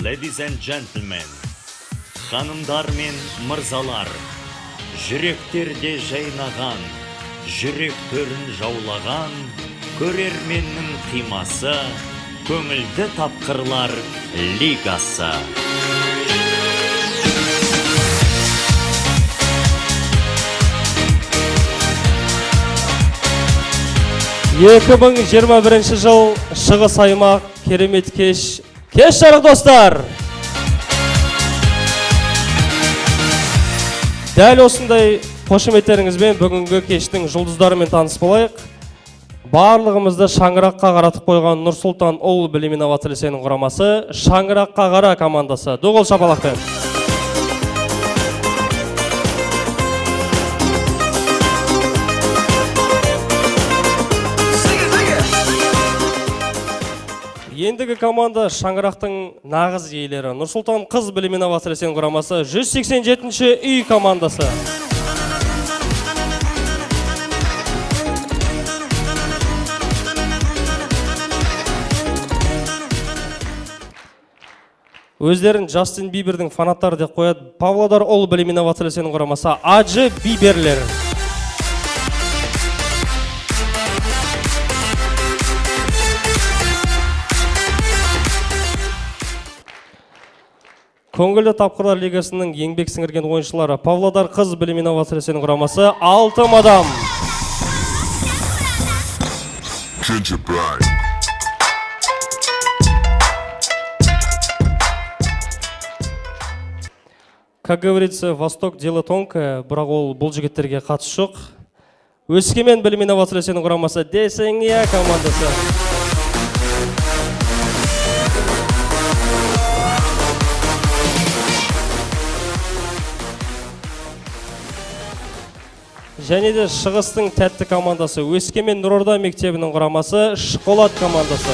Ladies and gentlemen, ханымдар мен мырзалар, жүректерде жайнаған, жүрек төрін жаулаған, көрерменнің қимасы, Көңілді тапқырлар лигасы. 2021 жыл, Шығыс аймақ, керемет кеш. Кеш жарық, достар! Дәл осындай қошеметтеріңізбен бүгінгі кештің жұлдыздарымен таныс болайық. Барлығымызды шаңыраққа қаратып қойған Нұрсұлтан ұл білім инновация лицейінің құрамасы, Шаңыраққа қара командасы. Ду қол шапалақпен. Ендігі команда шаңырақтың нағыз иелері. Нұрсұлтан қыз білім инновация лицейінің құрамасы, 187 үй командасы. Өздерін Джастин Бибердің фанаттары деп қояды. Павлодар ұл білім инновация лицейінің құрамасы, Аджы Биберлер. Көңілді тапқырлар лигасының еңбек сіңірген ойыншылары, Павлодар қыз білім инновация лицейінің құрамасы, Алты мадам. Gingerbread. Как говорится, Восток — дело тонкое, бірақ ол бұл жігіттерге қатысы жоқ. Өскемен білім инновация лицейінің құрамасы, Десең иә командасы. Және де Шығыстың тәтті командасы, Өскемен Нұрорда мектебінің құрамасы, Шоколад командасы.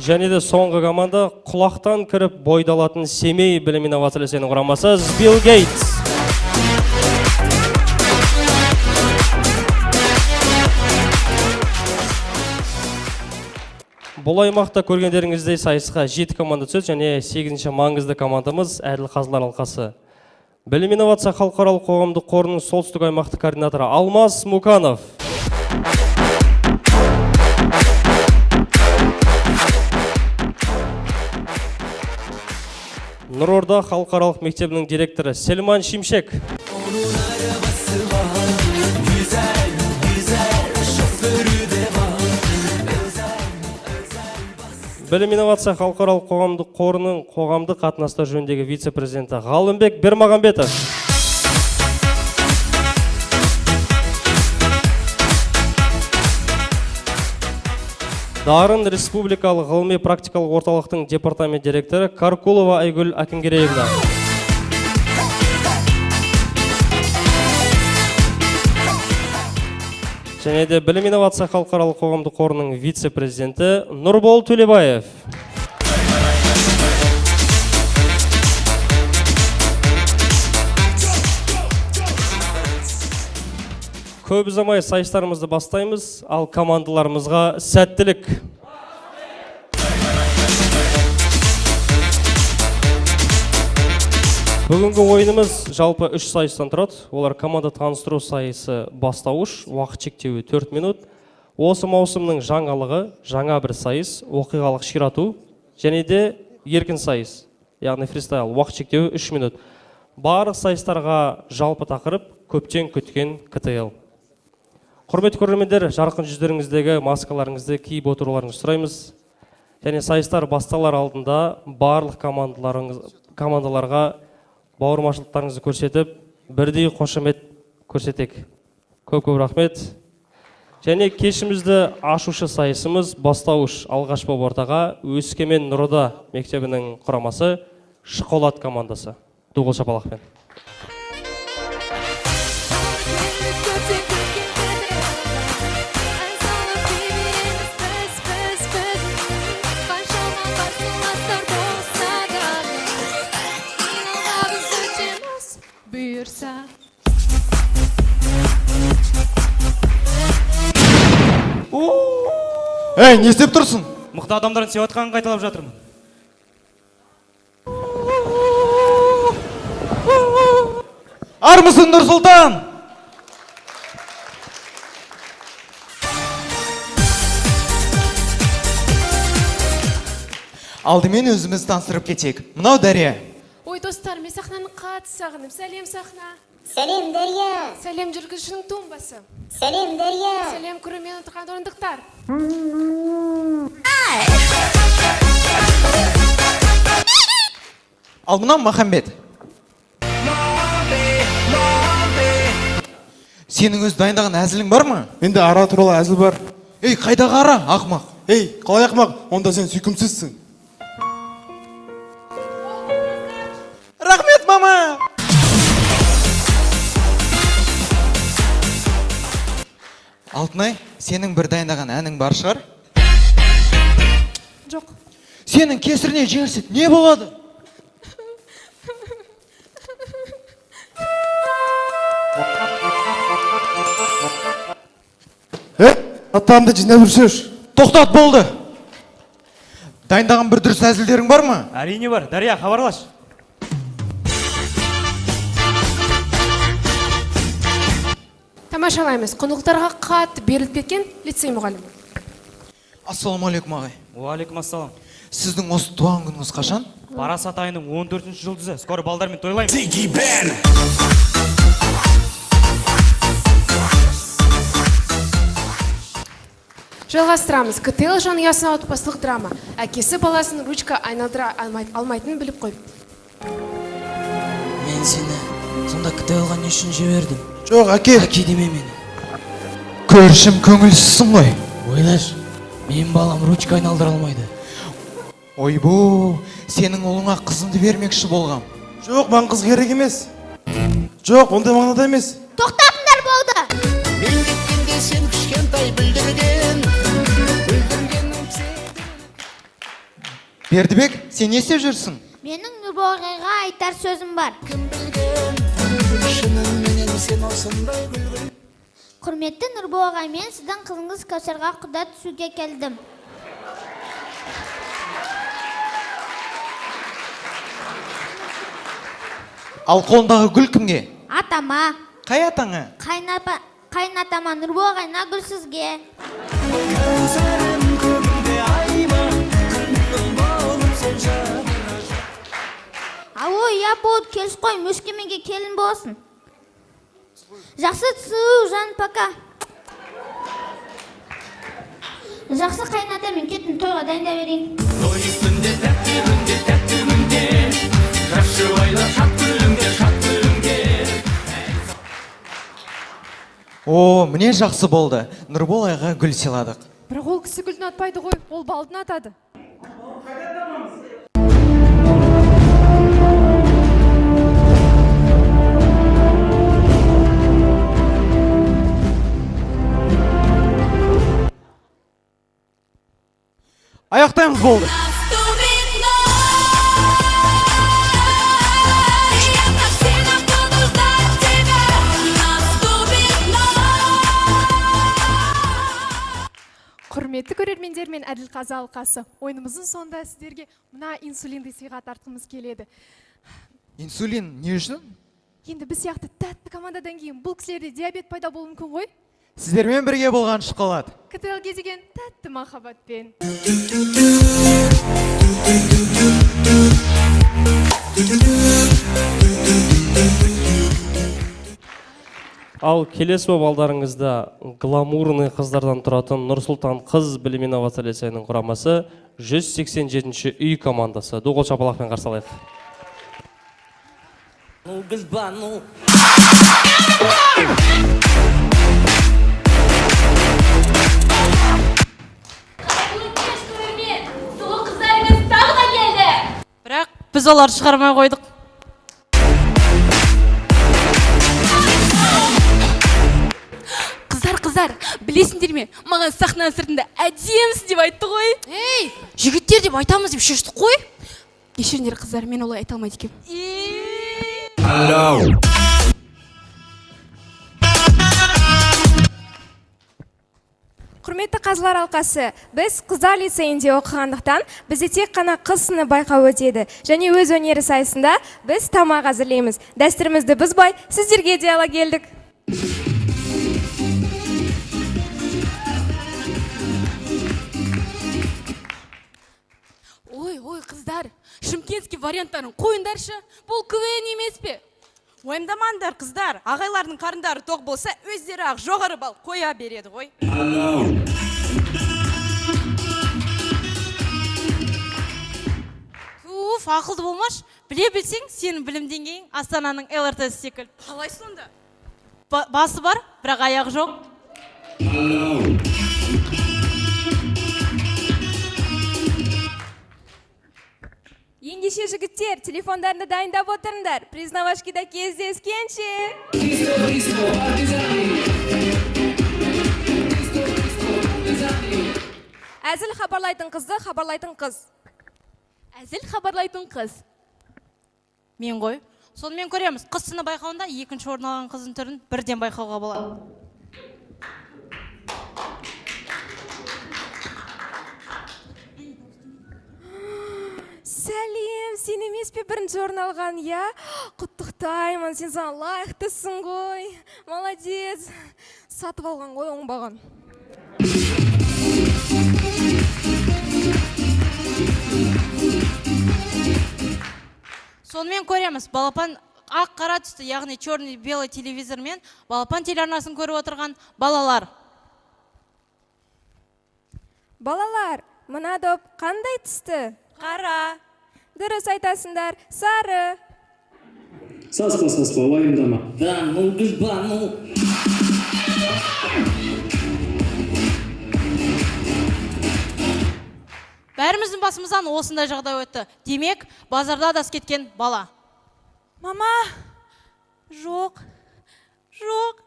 Және де соңғы команда, құлақтан кіріп бойды алатын Семей білім инновация лицейінің құрамасы, Билл Гейтс. Бұл аймақта көргендеріңіздей, сайысқа жеті команда түседі және сегізінші маңызды командамыз — әділ қазылар алқасы. Білім инновация халықаралық қоғамдық қорының солтүстік аймақтық координаторы Алмас Муканов. Нұрорда халықаралық мектебінің директоры Селман Шимшек. Arabası var. Güzel güzel şoförü de var. Özel özel bas. Білім инновация халықаралық қоғамдық қорының қоғамдық қатынастар жөніндегі вице-президенті Ғалымбек Бермағамбетов. Дарын республикалық ғылыми практикалық орталықтың департамент директоры Каркулова Айгүл Акингереевна. Және де Білім инновация халықаралық қоғамдық қорының вице-президенті Нұрбол Төлебаев. Көп ұзамай сайыстарымызды бастаймыз, ал командаларымызға сәттілік. Бүгінгі ойынымыз жалпы үш сайыстан тұрады. Олар: команда таныстыру сайысы бастауыш, уақыт шектеуі 4 минут. Осы маусымның жаңалығы, жаңа бір сайыс, оқиғалық ширату және де еркін сайыс, яғни фристайл, уақыт шектеуі 3 минут. Барлық сайыстарға жалпы тақырып — көптен күткен КТЛ. Құрметті көрермендер, жарқын жүздеріңіздегі маскаларыңызды киіп отыруларыңызды сұраймыз. Және сайыстар басталар алдында барлық командаларға бауырмашылықтарыңызды көрсетіп, бірдей қошемет көрсетейік. Көп көп рахмет. Және кешімізді ашушы сайысымыз бастауыш. Алғаш болып ортаға Өскемен Нұрорда мектебінің құрамасы, Шоколад командасы. Ду қол шапалақпен. Көптен күткен ән салып би береміз біз, біз, біз. Қаншама қарсыластар болса да, финалға біз өтеміз. Ей, не істеп тұрсың? Мықты адамдардың істеп жатқанын қайталап жатырмын. Армысың, Нұрсұлтан! Алдымен өзіміз таныстырып кетейік. Мынау Дария. Ой, достар, мен сахнаны қатты сағындым. Сәлем, сахна. Сәлем, Дария! Сәлем, жүргізушінің тумбасы. Сәлем, Дария! Сәлем, көрермен отырған орындықтар. Ал мынау Махамбет. Сенің өз дайындаған әзілің бар ма? Менде ара туралы әзіл бар. Ей, қайдағы ара, ақымақ? Ей, қалай ақымақ? Онда сен сүйкімсізсің. Рахмет, мама! Алтынай, сенің бір дайындаған әнің бар шығар? Жоқ. Сенің кесірінен жеңілсек не болады? Е, аттарымды жинап жүрсеші. Тоқтат, болды. Дайындаған бір дұрыс әзілдерің бар ма? Әрине бар. Дария, хабарлаш. Тамашалаймыз. Құндылықтарға қатты беріліп кеткен лицей мұғалімі. Ассалаумағалейкум, ағай. Уағалейкум ассалам. Сіздің осы туған күніңіз қашан? Парасат айының 14 жұлдызы. Скоро балдармен тойлаймын. Жалғастырамыз. КТЛ жанұясына отбасылық драма. Әкесі баласын ручка айналдыра алмайтынын біліп қойыпты. Мен сені сонда КТЛ-ға не үшін жібердім? Жоқ, әке. Әке деме мені. Көршім, көңілсізсің ғой. Ойлашы, менің балам ручка айналдыра алмайды. Ойбу, сенің ұлыңа қызымды бермекші болғам. Жоқ, маған қыз керек емес. Жоқ, ондай мағынада емес. Тоқтатыңдар, болды! Мен кеткенде сен кішкентай бүлдірген бүлдіргенім сен. Бердібек, сен не істеп жүрсің? Менің Нұрбол ағайға айтар сөзім бар. Кім білген, шыныменен сен осындай күлгін. Құрметті Нұрбол ағай, мен сіздің қызыңыз Кәусарға құда түсуге келдім. Ал қолындағы гүл кімге? Атама, Қай атаңа? қайынапа, қайынатама. Нұрбол ағай, мына гүл сізге. Кәусарым көгімде ай ма, күнім болып сен жаным. Алло, иә, болды, келіс қой, Өскеменге келін болсын. Жақсы, түсу, жан, пока. Жақсы, қайыната, мен кеттім, тойға дайында берейін. Той үстінде тәтті күнде, тәтті күнде, жас жұбайлар шат күлімде, шат күлімде. О, міне жақсы болды. Нұрбол ағайға гүл сыйладық. Бірақ ол кісі гүлді ұнатпайды ғой, ол балды ұнатады. Аяқтаймыз, болды. Құрметті көрермендер мен әділқазы алқасы, ойынымыздың соңында сіздерге мына инсулинді сыйға тартқымыз келеді. Инсулин не үшін? Енді біз сияқты тәтті командадан кейін бұл кісілерде диабет пайда болуы мүмкін ғой. Сіздермен бірге болған шоколад. КТЛ-ге деген тәтті махаббатпен. Ал келесі боп алдарыңызда гламурный қыздардан тұратын Нұрсұлтан қыз білім инновация лицейінің құрамасы, 187 үй командасы. Ду қол шапалақпен қарсы алайық. Ну, Гүлбану. Сұлу қыздарыңыз тағы да келді. Бірақ біз оларды шығармай қойдық. Қыздар, қыздар, білесіңдер ме, маған сахнаның сыртында әдемісің деп айтты ғой. Ей, жігіттер деп айтамыз деп шештік қой. Кешіріңдер, қыздар, мен олай айта алмайды екенмін. Құрметті қазылар алқасы, біз қыздар лицейінде оқығандықтан, бізде тек қана қыз сыны байқауы өтеді. Және өз өнері сайысында біз тамақ әзірлейміз. Дәстүрімізді бұзбай, сіздерге де ала келдік. Ой, ой, қыздар, шымкентский варианттарын қойыңдаршы. Бұл КВН емес пе? Уайымдамаңдар, қыздар. Ағайлардың қарындары тоқ болса, өздері ақ жоғары балл қоя береді ғой. Туф, ақылды болмаш. Біле білсең, сенің білім деңгейің Астананың ЛРТ секілді. Қалай сонда? Басы бар, бірақ аяғы жоқ. Ендеше, жігіттер, телефондарыңды дайындап отырыңдар. Признавашкида кездескенше! Әзіл хабарлайтын қызды хабарлайтын қыз. Әзіл хабарлайтын қыз. Мен ғой. Сонымен көреміз. Қыз сыны байқауында екінші орын алған қыздың түрін бірден байқауға болады. Сәлем, сен емес пе бірінші орын алған, иә? Құттықтаймын, сен соған лайықтысың ғой. Молодец. Сатып алған ғой, оңбаған. Сонымен көреміз. Балапан ақ қара түсті, яғни черный белый телевизормен Балапан телеарнасын көріп отырған балалар. Балалар, мына доп қандай түсті? Қара. Дұрыс айтасыңдар, сары. Саспа, саспа, уайымдама. Да, ну, ну. Бәріміздің басымыздан осындай жағдай өтті. Демек, базарда адасып кеткен бала. Мама! Жоқ. Жоқ.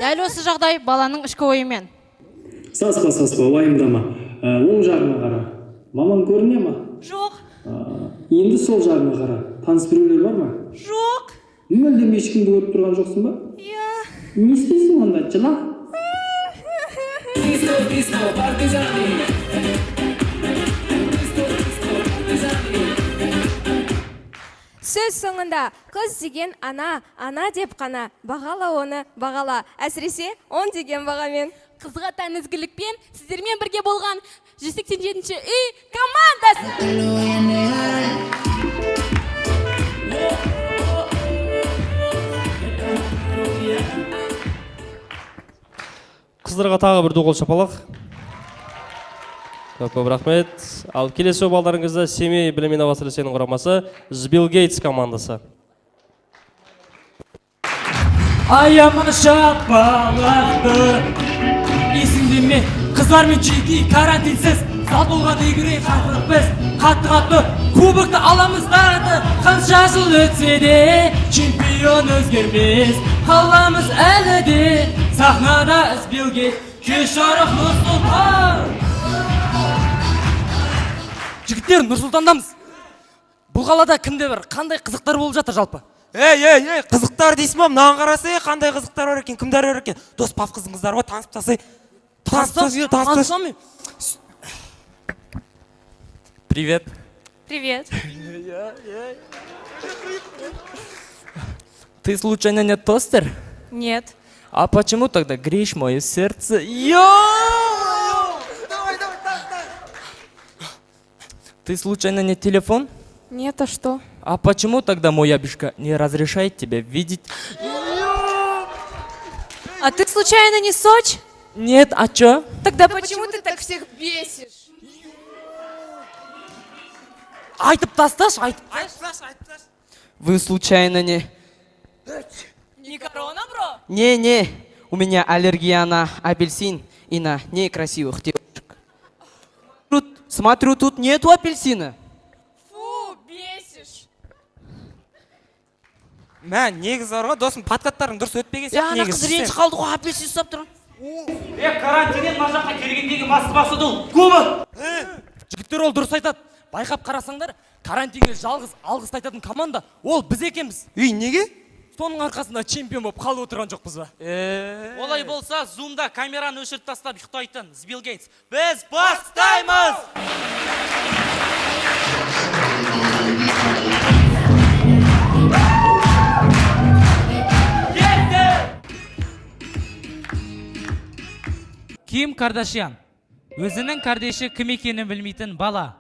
Дәл осы жағдай баланың ішкі ойымен. Саспа, саспа, уайымдама. Оң жағыңа қара. Мамаң көріне ма? Жоқ. Енді сол жағыңа қара. Таныс біреулер бар ма? Жоқ. Мүлдем ешкімді көріп тұрған жоқсың ба? Иә. Не істейсің онда? Жыла. Диско, партизани. Сөз соңында қыз деген ана, ана деп қана, бағала оны, бағала. Әсіресе он деген бағамен. Қызға тән ізгілікпен сіздермен бірге болған 187-ші үй командасы. Қыздарға тағы бір ду қол шапалақ. Көп көп рахмет. Ал келесі балдарыңызда Семей білім инновация лицейінің құрамасы Билл Гейтс командасы. Аяма шапалақты. Есіңде ме, қыздармен жеке карантинсіз сатылған игры қақырық біз қатты қатты кубокты аламыз тағы. Қанша жыл өтсе де чемпион өзгермес, қаламыз әлі де сахнада. Билл Гейтс, кеш жарық, Нұр-Сұлтан! Жігіттер, Нұр-Сұлтандамыз. Бұл қалада кімде бір қандай қызықтар болып жатыр жалпы? Ей, ей, ей, қызықтар дейсің ба? Мынаған қараса, ей, қандай қызықтар бар екен, кімдер бар екен? Дос, папқыздың қыздары ғой, танысып тастай. Танысып, танысамын. Привет. Привет. Ты случайно не тостер? Нет. А почему тогда греешь мое сердце? Йо! Ты случайно не телефон? Нет, а что? А почему тогда моя бишка не разрешает тебя видеть? А ты случайно не Соч? Нет, а чё? Тогда почему ты так всех бесишь? Айтып тасташы, айтып. Вы случайно не... Не корона, бро? Не-не, у меня аллергия на апельсин и на некрасивых девушек. Тут, смотрю, тут нету апельсина. Фу, бесишь. Мә, негізі бар ғой, досым, подкаттарың дұрыс өтпеген Я сияқты ана негізі. қыз ренжіп қалды ғой, апельсин ұстап тұрған. Е, карантиннен мына жаққа келгендегі басты мақсат ол кубок. Жігіттер, ол дұрыс айтады. Байқап қарасаңдар, карантинге жалғыз алғыс айтатын команда ол біз екенбіз. Үй, неге? Соның арқасында чемпион болып қалып отырған жоқпыз ба? Олай болса, зумда камераны өшіріп тастап ұйықтайтын Билл Гейтс. Біз бастаймыз! Ким Кардашьян өзінің кардеші кім екенін білмейтін бала.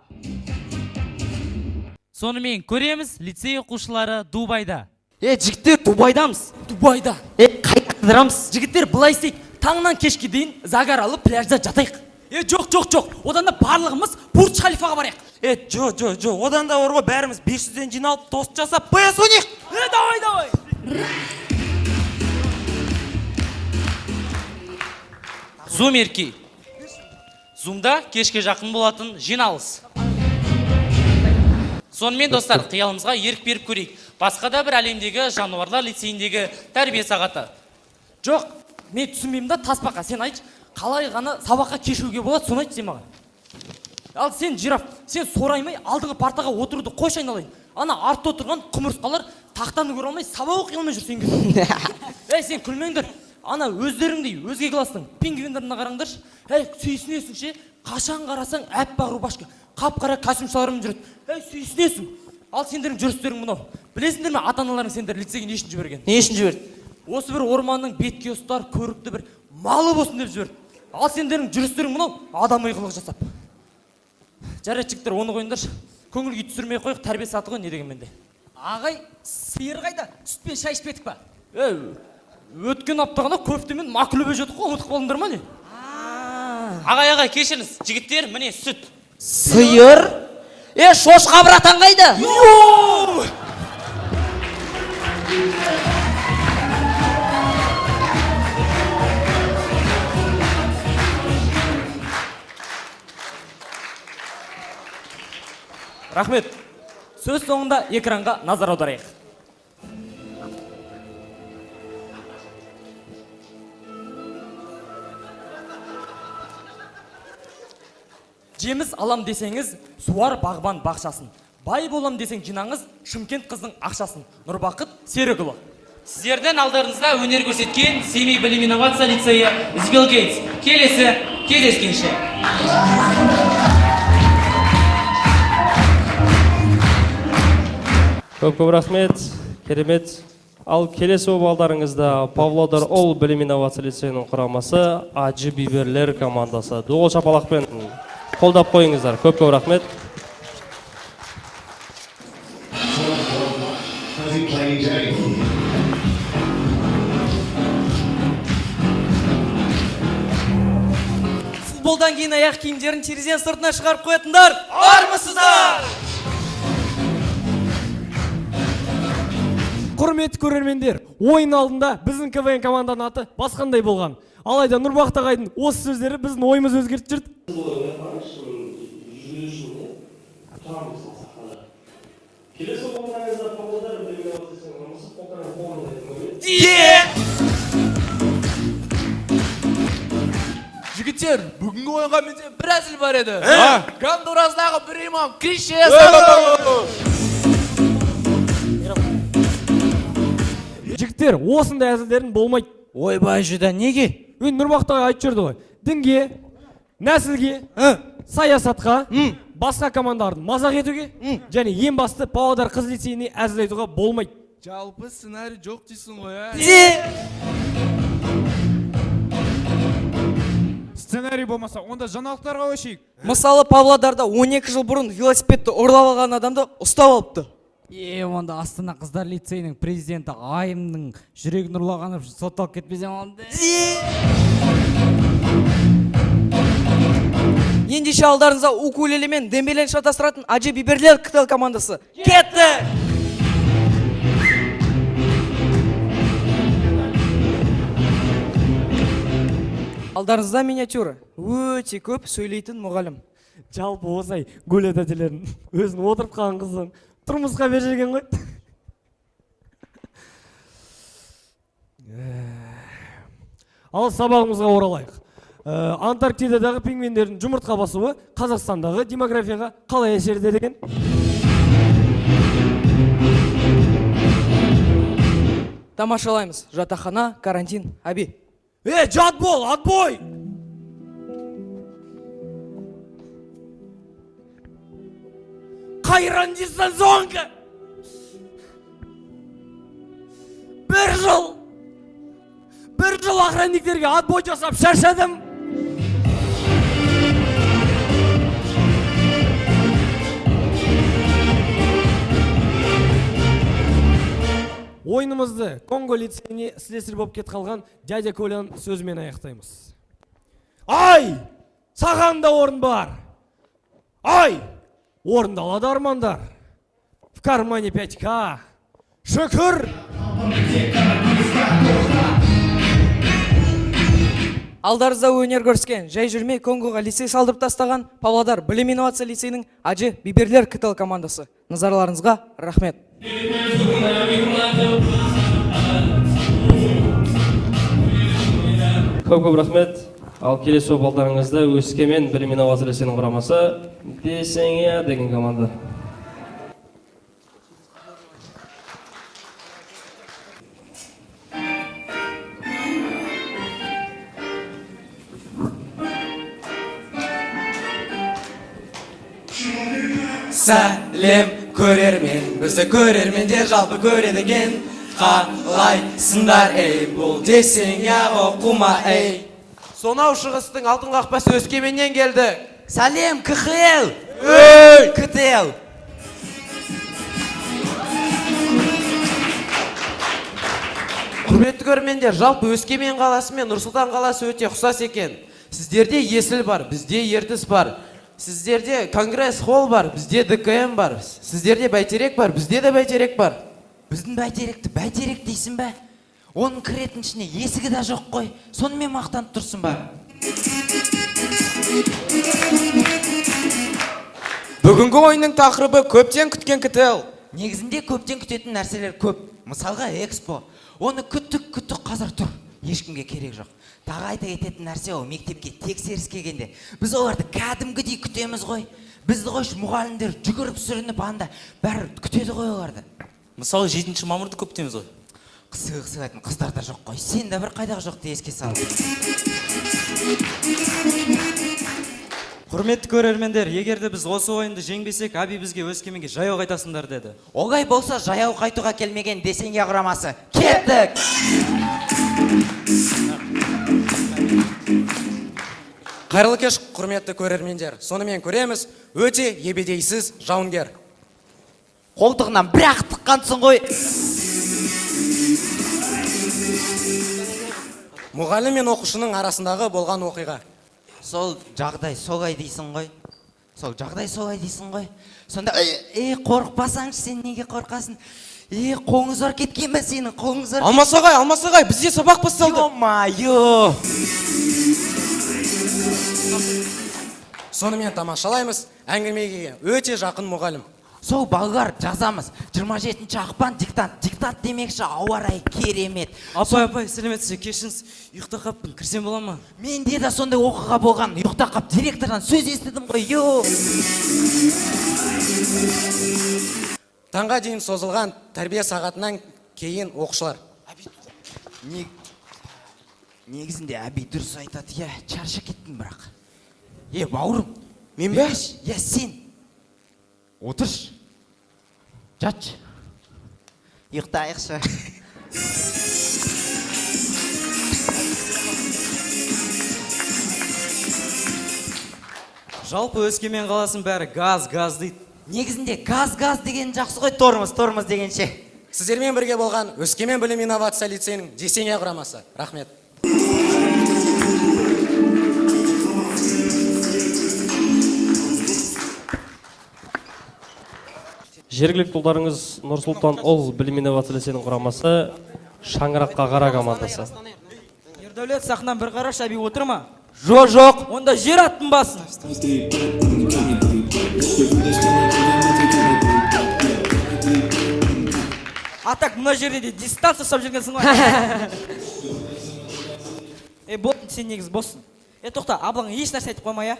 Сонымен көреміз, лицей оқушылары Дубайда. Е, жігіттер, Дубайдамыз. Дубайда. Е, қайда қыдырамыз? Жігіттер, былай істейік. Таңнан кешке дейін загар алып пляжда жатайық. Е, жоқ, жоқ, жоқ. Одан да барлығымыз Бурдж Халифаға барайық. Е, жо, жо, жо, одан да бар ғой, бәріміз 500-ден жиналып тост жасап, ПС ойнайық. Е, давай, давай. Зумерки. Зумда кешке жақын болатын жиналыс. Сонымен, достар, қиялымызға ерік беріп көрейік. Басқа да бір әлемдегі жануарлар лицейіндегі тәрбие сағаты. Жоқ, мен түсінбеймін да, тасбақа, сен айтшы, қалай ғана сабаққа кешігуге болады, соны айтшы сен маған. Ал сен жираф, сен сораймай алдыңғы партаға отыруды қойшы айналайын. Ана артта отырған құмырсқалар тақтаны көре алмай, сабақ оқи алмай жүр сен кезінде. Ей, сен күлмеңдер. Ана өздеріңдей өзге класстың пингвиндеріне қараңдаршы. Ей, сүйсінесің ше, қашан қарасаң әппақ рубашка, қап-қара костюмшалармен жүреді. Ей, сүйсінесің. Ал сендердің жүрістерің мынау. Білесіңдер ме, ата-аналарың сендер лицейге не үшін жіберген? Не үшін жіберді? Осы бір орманның бетке ұстар көрікті бір малы болсын деп жіберді. Ал сендердің жүрістерің мынау адам қылық жасап. Жарайды, жігіттер, оны қойыңдаршы. Көңіл күй түсірмей қояйық, тәрбие сағаты ғой не дегенмен де. Ағай, сиыр қайда? Сүт пен шай ішпедік па? Ей, өткен апта ғана көфте мен маклюбе жедік қой, ұмытып қалдыңдар ма не? Ағай, ағай, кешіріңіз. Жігіттер, міне сүт. Сиыр? Е, шошқа братан қайда? Рахмет. Сөз соңында экранға назар аударайық. Жеміс алам десеңіз, суар бағбан бақшасын. Бай болам десең жинаңыз Шымкент қыздың ақшасын. Нұрбақыт Серікұлы. Сіздердің алдарыңызда өнер көрсеткен Семей білім инновация лицейі Билл Гейтс. Келесі кездескенше. Көп көп рахмет, керемет. Ал келесі обалдарыңызда Павлодар ол білім инновация лицейінің құрамасы Аджи Биберлер командасы. Ду қол шапалақпен қолдап қойыңыздар. Көп көп рахмет. Футболдан кейін аяқ киімдерін терезенің сыртына шығарып қоятындар армысыздар! Құрметті көрермендер, ойын алдында біздің КВН команданың аты басқандай болған. Алайда Нұрбақыт ағайдың осы сөздері біздің ойымызды өзгертіп жүрді. Жігіттер, бүгінгі ойынға менде бір әзіл бар еді. Гондурастағы бір имам клише. Жігіттер, осындай әзілдердің болмайды. Ойбай, жүдә, неге? Өн Нұрбақыт ағай айтып жүрді ғой. Дінге, нәсілге, саясатқа, басқа командаларды мазақ етуге және ең басты Павлодар қыз лицейіне әзіл айтуға болмайды. Жалпы сценарий жоқ дейсің ғой, ә? Сценарий болмаса, онда жаңалықтарға көшейік. Мысалы, Павлодарда 12 жыл бұрын велосипедті ұрлап алған адамды ұстап алыпты. Е, онда Астана қыздар лицейінің президенті Айымның жүрегін ұрлағаны үшін сотталып кетпесем онда. Ендеше алдарыңызда укулеле мен дембелені шатастыратын Аджи Биберлер КТЛ командасы. Кетті! Алдарыңызда миниатюра. Өте көп сөйлейтін мұғалім. Жалпы осылай Гуля тәтелердің өзін отырып қалған қызын тұрмысқа беріп жіберген ғой. Ал сабағымызға оралайық. Антарктидадағы пингвиндердің жұмыртқа басуы Қазақстандағы демографияға қалай әсер етеді екен? Тамашалаймыз. Жатақхана, карантин, Аби. Е, жат бол, отбой! Қайран дистанционка! Бір жыл! Бір жыл охранниктерге отбой жасап шаршадым. Ойынымызды Конго лицейіне слесарь болып кетіп қалған дядя Коляның сөзімен аяқтаймыз. Ай! Саған да орын бар. Ай! Орындалады армандар. В кармане 5К. Шүкір! Алдарызда өнер көрсеткен, жай жүрмей Конгоға лицей салдырып тастаған Павлодар білім инновация лицейінің Ажы Биберлер КТЛ командасы. Назарларыңызға рахмет. Көп көп рахмет. Ал келесі топ алдарыңызда Өскемен білім инновация лицейінің құрамасы десең иә деген команда. Сәлем, көрермен, бізді көрермендер жалпы көреді екен. Қалайсыңдар, ей, бұл десең я оқума, ей. Сонау шығыстың алтын қақпасы Өскеменнен келді. Сәлем, КХЛ! Ей! КТЛ! Құрметті көрермендер, жалпы Өскемен қаласы мен Нұр-Сұлтан қаласы өте ұқсас екен. Сіздерде Есіл бар, бізде Ертіс бар. Сіздерде Конгресс холл бар, бізде ДКМ бар. Сіздерде Бәйтерек бар, бізде де Бәйтерек бар. Біздің Бәйтеректі Бәйтерек дейсің бе? Оның кіретін ішіне есігі де жоқ қой. Сонымен мақтанып тұрсың ба? Бүгінгі ойынның тақырыбы көптен күткен КТЛ. Негізінде көптен күтетін нәрселер көп. Мысалға Экспо. Оны күттік, күттік, қазір тұр. Ешкімге керек жоқ. Тағы айта кететін нәрсе, ол мектепке тексеріс келгенде біз оларды кәдімгідей күтеміз ғой. Бізді қойшы, мұғалімдер жүгіріп сүрініп анда бәрі күтеді ғой оларды. Мысалы, 7 мамырды көп күтеміз ғой. Сыйлық сыйлайтын қыздар да жоқ қой. Сен де бір қайдағы жоқты еске сал. Құрметті көрермендер, егер де біз осы ойынды жеңбесек, Аби бізге Өскеменге жаяу қайтасыңдар деді. Олай болса, жаяу қайтуға келмеген десең құрамасы. Кеттік! Қайырлы кеш, құрметті көрермендер. Сонымен көреміз, өте ебедейсіз жауынгер. Қолтығынан бір-ақ тыққансың ғой. Мұғалім мен оқушының арасындағы болған оқиға. Сол жағдай солай дейсің ғой. Сол жағдай солай дейсің ғой. Сонда, қорықпасаңшы, сен неге қорқасың? Қолың зор кеткен бе сенің, қолың зор? Алмас ағай, Алмас ағай, бізде сабақ басталды. Ё-моё! Сонымен тамашалаймыз, әңгімеге өте жақын мұғалім. Сол балалар жазамыз. 27 ақпан диктант. Диктант демекші, ауа райы керемет. Апай, апай, сәлеметсіз бе? Кешіріңіз, ұйықтап қаппын. Кірсем бола ма? Менде де сондай оқиға болған. Ұйықтап қап, директордан сөз естідім ғой. Йо! Таңға дейін созылған тәрбие сағатынан кейін оқушылар. Негізінде Әби дұрыс айтады, иә, шаршап кеттім бірақ. Е, бауырым. Мен бе? Иә, сен. Отыршы. Жатшы. Ұйықтайықшы. Жалпы Өскемен қаласының бәрі газ, газ дейді. Негізінде газ, газ деген жақсы ғой, тормоз, тормоз дегенше. Сіздермен бірге болған Өскемен білім инновация лицейінің десең құрамасы. Рахмет. Жергілікті ұлдарыңыз Нұрсұлтан ұл білім инновация лицейінің құрамасы Шаңыраққа қара командасы. Ердәулет, сахнадан бір қарашы, Әби отыр ма? Жоқ, жоқ. Онда жер аттың басын. А так мына жерде де дистанция ұстап жүргенсің ғой. Бол, сен негізі боссың. Тоқта, аблаң еш нәрсе айтып қойма, иә?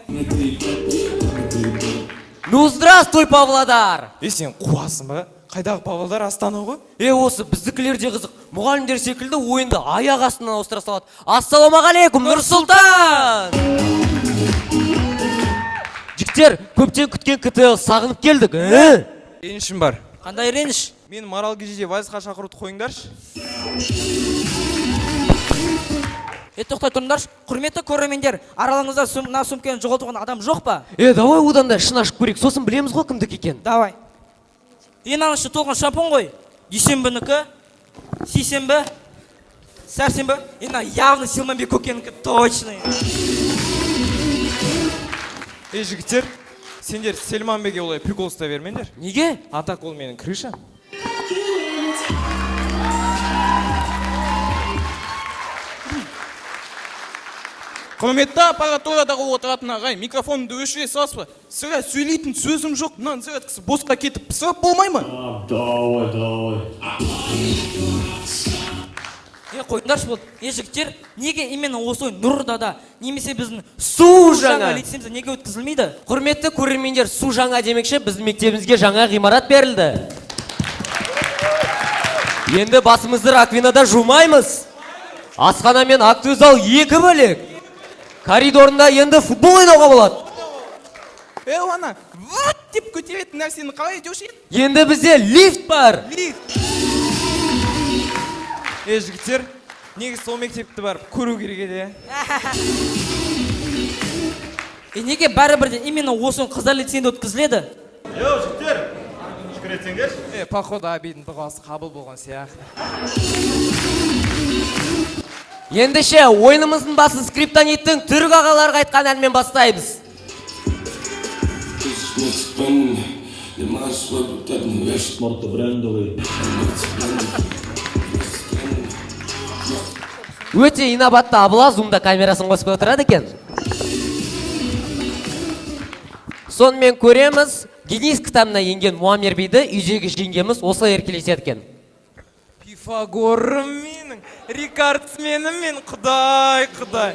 Ну, здравствуй, Павлодар! Е, сен қуасың ба? Қайдағы Павлодар, Астана ғой? Е, осы біздікілер де қызық. Мұғалімдер секілді ойынды аяқ астынан ауыстыра салады. Ассалаумағалейкум, Нұрсұлтан! Жігіттер, көптен күткен КТЛ сағынып келдік. Ә? Ренішім бар. Қандай реніш? Мен Марал кежеде вальсқа шақыруды қойыңдаршы. Е, тоқтай тұрыңдаршы, құрметті көрермендер, араларыңызда мына сөмкені жоғалтқан адам жоқ па? Е, давай одан да шын ашып көрейік, сосын білеміз ғой кімдікі екенін. Давай. Е, мынаның іші толған шампунь ғой. Дүйсенбінікі, сейсенбі, сәрсенбі. Е, мына явно Силманбек көкенікі, точно. Е, жігіттер, сендер Селманбекке олай прикол ұстай бермеңдер. Неге? А так ол менің крыша. Құрметті аппаратурадағы отыратын ағай, микрофонды өшіре саласыз ба? Сірә сөйлейтін сөзім жоқ, мынаның зарядкасы босқа кетіп пысырап болмай ма? Давай, давай. Е, қойыңдаршы, болды. Е, жігіттер, неге именно осы ойын Нұрордада немесе біздің Су жаңа лицейімізде неге өткізілмейді? Құрметті көрермендер, су жаңа демекші, біздің мектебімізге жаңа ғимарат берілді. Енді басымызды раковинада жумаймыз. Асхана мен актовый зал екі бөлек. Коридорында енді футбол ойнауға болады. Е, ана, вот деп көтеретін нәрсені қалай деуші еді? Енді бізде лифт бар. Лифт. Е, жігіттер, негізі сол мектепті барып көру керек еді. Е, неге бәрібір де именно осы ойын қыздар лицейінде өткізіледі? Йоу, жігіттер, шүкір етсеңдерші. Е, походу Абидің дұғасы қабыл болған сияқты. Ендеше ойынымыздың басын Скриптониттің түрік ағаларға айтқан әнмен бастаймыз. Брендовый. Өте инабатты абла зумда камерасын қосып отырады екен. Сонымен көреміз, Гиннес кітабына енген Муаммер биді үйдегі жеңгеміз осылай еркелетеді екен. Пифагорым менің, рекордсменім мен, құдай, құдай.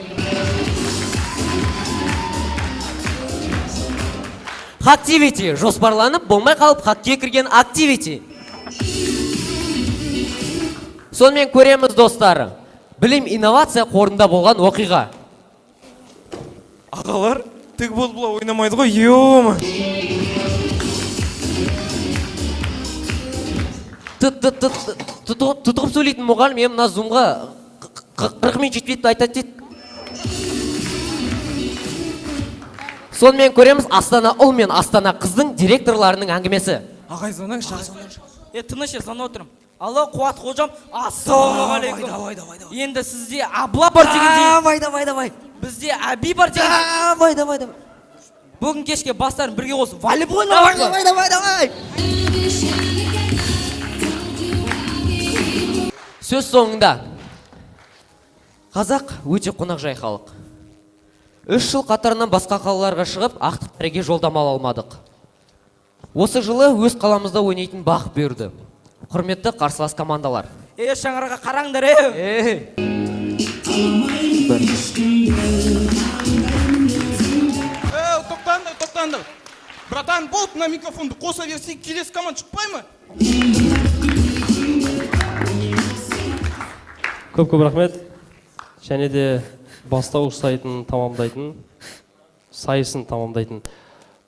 Хактивити жоспарланып болмай қалып хакке кірген активити. Сонымен көреміз, достар, білім инновация қорында болған оқиға. Ағалар, тік болып бұлай ойнамайды ғой, ё-ма. Тұтығып сөйлейтін мұғалім мен мына зумға 40 минут жетпейді айтады дейді. Сонымен көреміз Астана ұл мен Астана қыздың директорларының әңгімесі. Ағай, звондаңызшы. Е, тыныш, е, звондап отырмын. Алло, Қуат қожам, ассалаумағалейкум. Давай, давай, давай. Енді сізде абла бар дегендей. Давай, давай, давай. Бізде әби бар дегендей. Давай, давай, давай. Бүгін кешке бастарын бірге қосып волейбол ойнап Давай, давай, давай, давай. Сөз соңында қазақ өте қонақжай халық. 3 жыл қатарынан басқа қалаларға шығып, ақтық мәреге жолдама ала алмадық. Осы жылы өз қаламызда ойнайтын бақ бұйырды. Құрметті қарсылас командалар. Е, шаңыраққа қараңдар, е. Е. Е, тоқтаңдар, тоқтаңдар. Братан, болды, мына микрофонды қоса берсек, келесі команда шықпай ма? Көп көп рахмет. Және де бастауыш сайысын тамамдайтын, сайысын тамамдайтын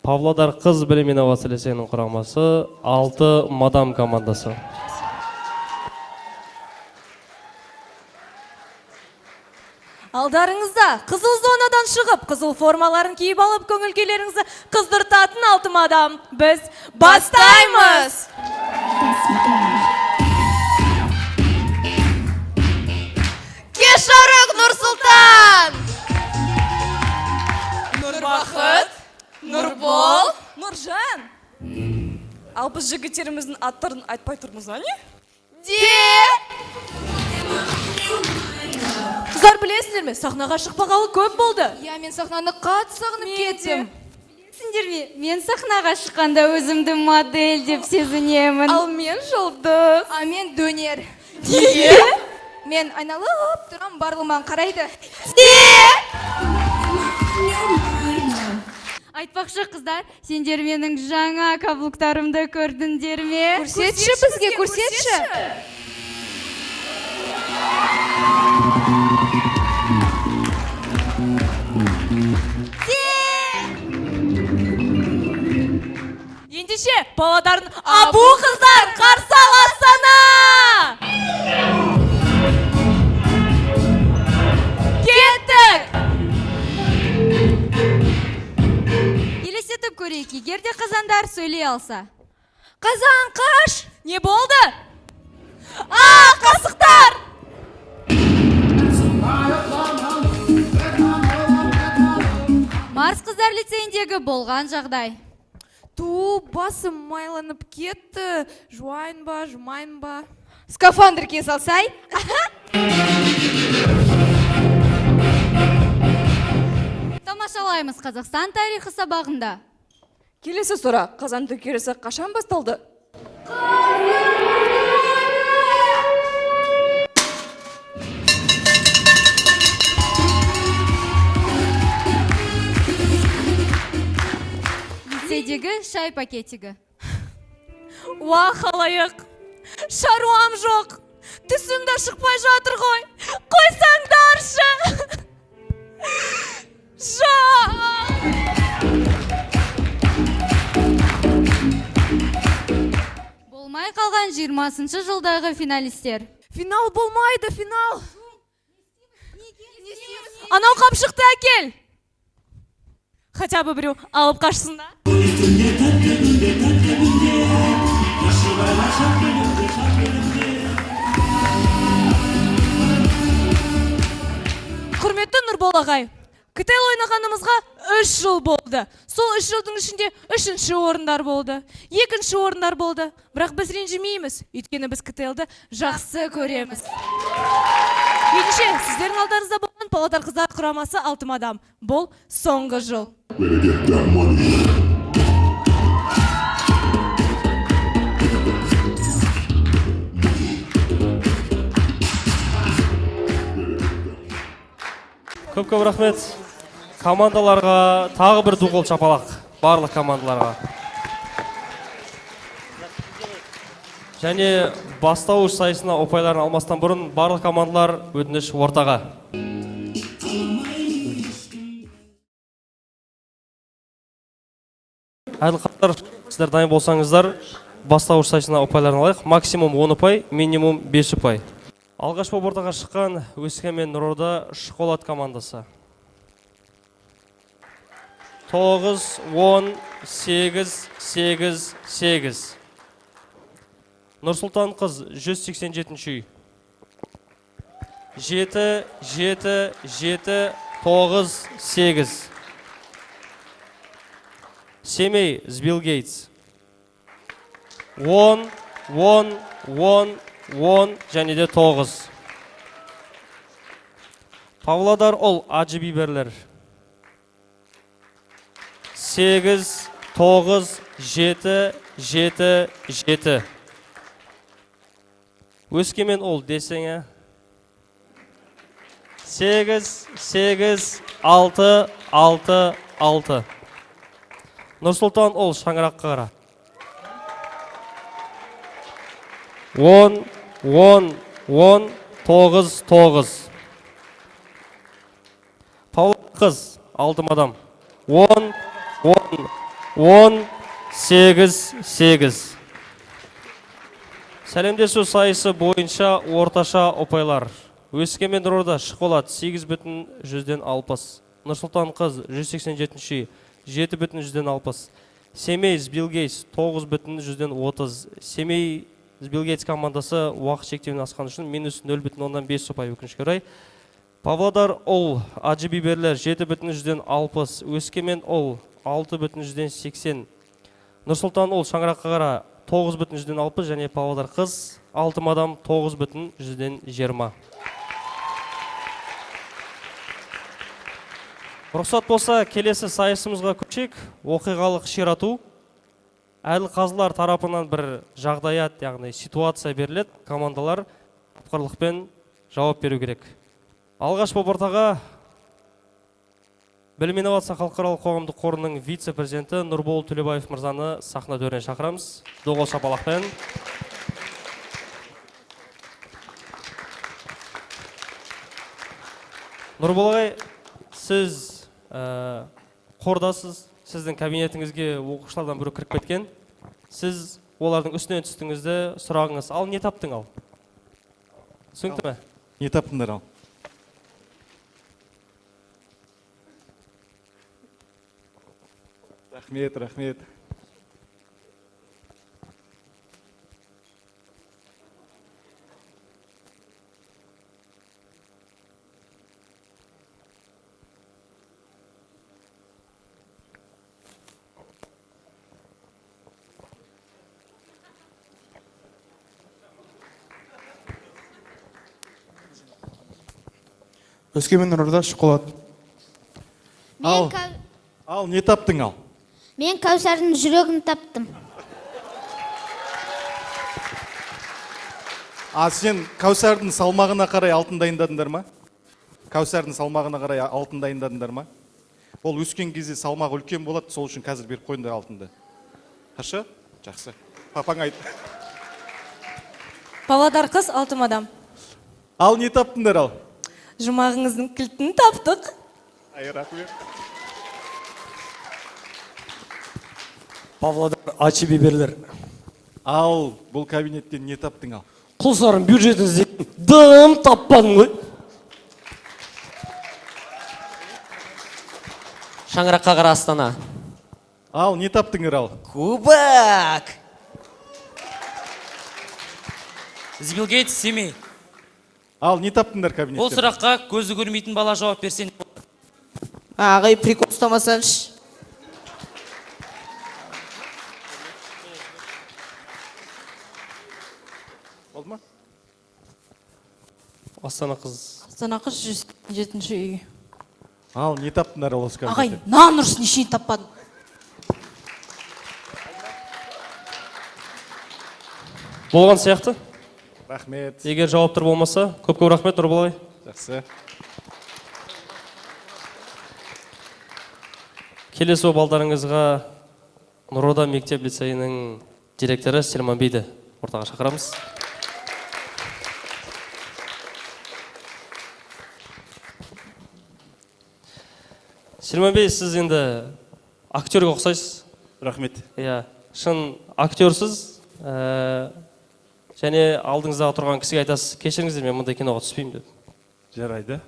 Павлодар қыз білім инновация лицейінің құрамасы 6 мадам командасы. Алдарыңызда қызыл зонадан шығып, қызыл формаларын киіп алып, көңіл күйлеріңізді қыздыртатын 6 мадам. Біз бастаймыз! Кеш жарық, Нұрсұлтан! Нұрбақыт, Нұрбол, Нұржан! Ал біз жігіттеріміздің аттарын айтпай тұрмыз, а не? Де! Қыздар, білесіңдер ме, сахнаға шықпағалы көп болды. Иә, мен сахнаны қатты сағынып кеттім. Білесіңдер ме, мен сахнаға шыққанда өзімді модель деп сезінемін. Ал мен жұлдыз. А мен дөнер. Неге? Мен айналып тұрам, барлығы маған қарайды. Де! Айтпақшы, қыздар, сендер менің жаңа каблуктарымды көрдіңдер ме? Көрсетші бізге, көрсетші. Ендеше, Павлодардың Абу қыздар қарсы ал Астана! Кеттік! Елестетіп көрейік, егер де қазандар сөйлей алса. Қазан, қаш! Не болды? А, қасықтар! Марс қыздар лицейіндегі болған жағдай. Ту, басым майланып кетті. Жуайын ба, жумайын ба? Скафандр кие салсай. Тамашалаймыз Қазақстан тарихы сабағында. Келесі сұрақ, қазан төңкерісі қашан басталды? Лицейдегі шай пакетигі. Уа, халайық! Шаруам жоқ! Түсім де шықпай жатыр ғой! Қойсаңдаршы! Жа! Болмай қалған 20 жылдағы финалистер. Финал болмайды, финал! Анау қапшықты әкел! Хотя бы біреу алып қашсын да. Құрметті Нұрбол ағай, КТЛ ойнағанымызға 3 жыл болды. Сол 3 жылдың ішінде 3-ші орындар болды, 2-ші орындар болды. Бірақ біз ренжімейміз, өйткені біз КТЛ-ді жақсы көреміз. Ендеше, сіздердің алдарыңызда болған Павлодар қыздар құрамасы Алтын Адам. Бұл соңғы жыл. Көп көп рахмет командаларға, тағы бір ду қол шапалақ барлық командаларға. Және бастауыш сайысына ұпайларын алмастан бұрын барлық командалар өтініш ортаға. Әділқазылар, сіздер дайын болсаңыздар, бастауыш сайысына ұпайларын алайық. Максимум 10 ұпай, минимум 5 ұпай. Алғаш болып ортаға шыққан Өскемен Нұрорда Шоколад командасы. 9, 10, 8, 8, 8. Нұрсұлтан қыз 187 үй. 7, 7, 7, 9, 8. Семей Билл Гейтс. 10, 10, 10, 10 және де 9. Павлодар Ол Ажы Биберлер. 8, 9, 7, 7, 7. Өскемен Ол десеңе. 8, 8, 6, 6, 6. Нұрсұлтан Ол шаңыраққа қара. 10, 10, 10, 9, 9. Павлодар қыз, Алтын Адам. 10, 10, 10, 8, 8. Сәлемдесу сайысы бойынша орташа ұпайлар. Өскемен Нұрорда Шоколад 8,60. Нұрсұлтан қыз 187 7,60. Семей Билл Гейтс 9,30. Семей Билл Гейтс командасы уақыт шектеуін асқан үшін минус 0,5 ұпай, өкінішке орай. Павлодар Ол Ажы Биберлер 7,60. Өскемен Ол 6,80. Нұрсұлтан Ол шаңыраққа қара 9,60 және Павлодар қыз Алтын Адам 9,20. Рұқсат болса, келесі сайысымызға көшейік. Оқиғалық ширату. Әділқазылар тарапынан бір жағдаят, яғни ситуация беріледі. Командалар тапқырлықпен жауап беру керек. Алғаш болып ортаға Білім инновация халықаралық қоғамдық қорының вице-президенті Нұрбол Төлебаев мырзаны сахна төріне шақырамыз. Ду қол шапалақпен. Нұрбол ағай, сіз қордасыз, сіздің кабинетіңізге оқушылардан біреу кіріп кеткен. Сіз олардың үстінен түстіңіз де сұрағыңыз, ал не таптың ал? Түсінікті ме? Не таптыңдар ал? Рахмет, рахмет. Өскемен Нұрорда шоколад. Ал, ал не таптың ал? Мен Кәусардың жүрегін таптым. А сен Кәусардың салмағына қарай алтын дайындадыңдар ма? Кәусардың салмағына қарай алтын дайындадыңдар ма? Ол өскен кезде салмағы үлкен болады, сол үшін қазір беріп қойыңдар алтынды. Хорошо? Жақсы. Папаң айт. Павлодар қыз алтын адам. Ал не таптыңдар ал? Жұмағыңыздың кілтін таптық. Ай, рахмет. Павлодар ачы биберлер. Ал бұл кабинеттен не таптың ал? Құлсарының бюджетін іздедім, дым таппадым ғой. Шаңыраққа қара Астана. Ал не таптыңдар ал? Кубок! Билл Гейтс, Семей. Ал не таптыңдар кабинеттен? Бұл сұраққа көзі көрмейтін бала жауап берсең. Ағай, прикол ұстамасаңшы. Болды ма? Астана қыз. Астана қыз 107-ші үй. Ал не таптыңдар ол осы Ағай, кабинеттен? нан ұрсын нешейін таппадым. Болған сияқты. Рахмет. Егер жауаптар болмаса, көп-көп рахмет, Нұрбол ағай. Жақсы. Келесі болып алдарыңызға Нұрорда мектеп лицейінің директоры Селман бейді ортаға шақырамыз. Селман бей, сіз енді актерге ұқсайсыз. Рахмет. Иә, шын актерсіз. Және алдыңыздағы тұрған кісіге айтасыз, кешіріңіздер, мен мұндай киноға түспеймін деп. Жарайды.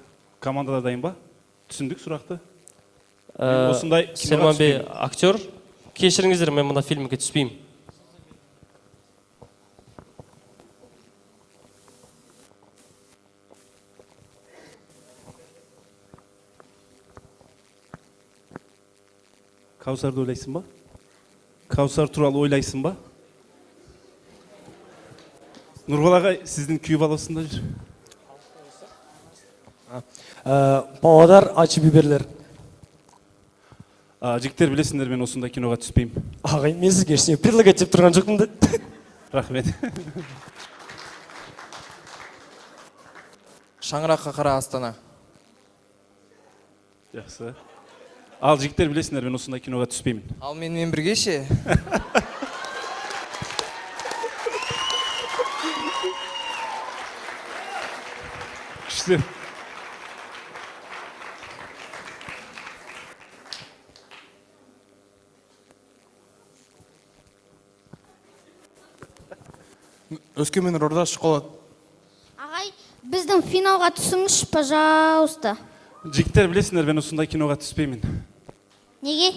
Командада дайын ба? Түсіндік сұрақты. Мен осындай киноға Селман бей түспеймін. актер. Кешіріңіздер, мен мұнда фильмге түспеймін. Каусарды ойлайсың ба? Каусар туралы ойлайсың ба? Нұрбол ағай, сіздің күйеу баласында жүр. Павлодар ачы биберлер. Жігіттер, білесіңдер, мен осындай киноға түспеймін. Ағай, мен сізге ештеңе предлагать деп тұрған жоқпын да. Рахмет. Шаңыраққа қара Астана. Жақсы. Ал жігіттер, білесіңдер, мен осындай киноға түспеймін. Ал менімен бірге ше? Күшті. Өскемен Нұрорда шоколад. Ағай, біздің финалға түсіңізші, пожалуйста. Жігіттер, білесіңдер, мен осындай киноға түспеймін. Неге?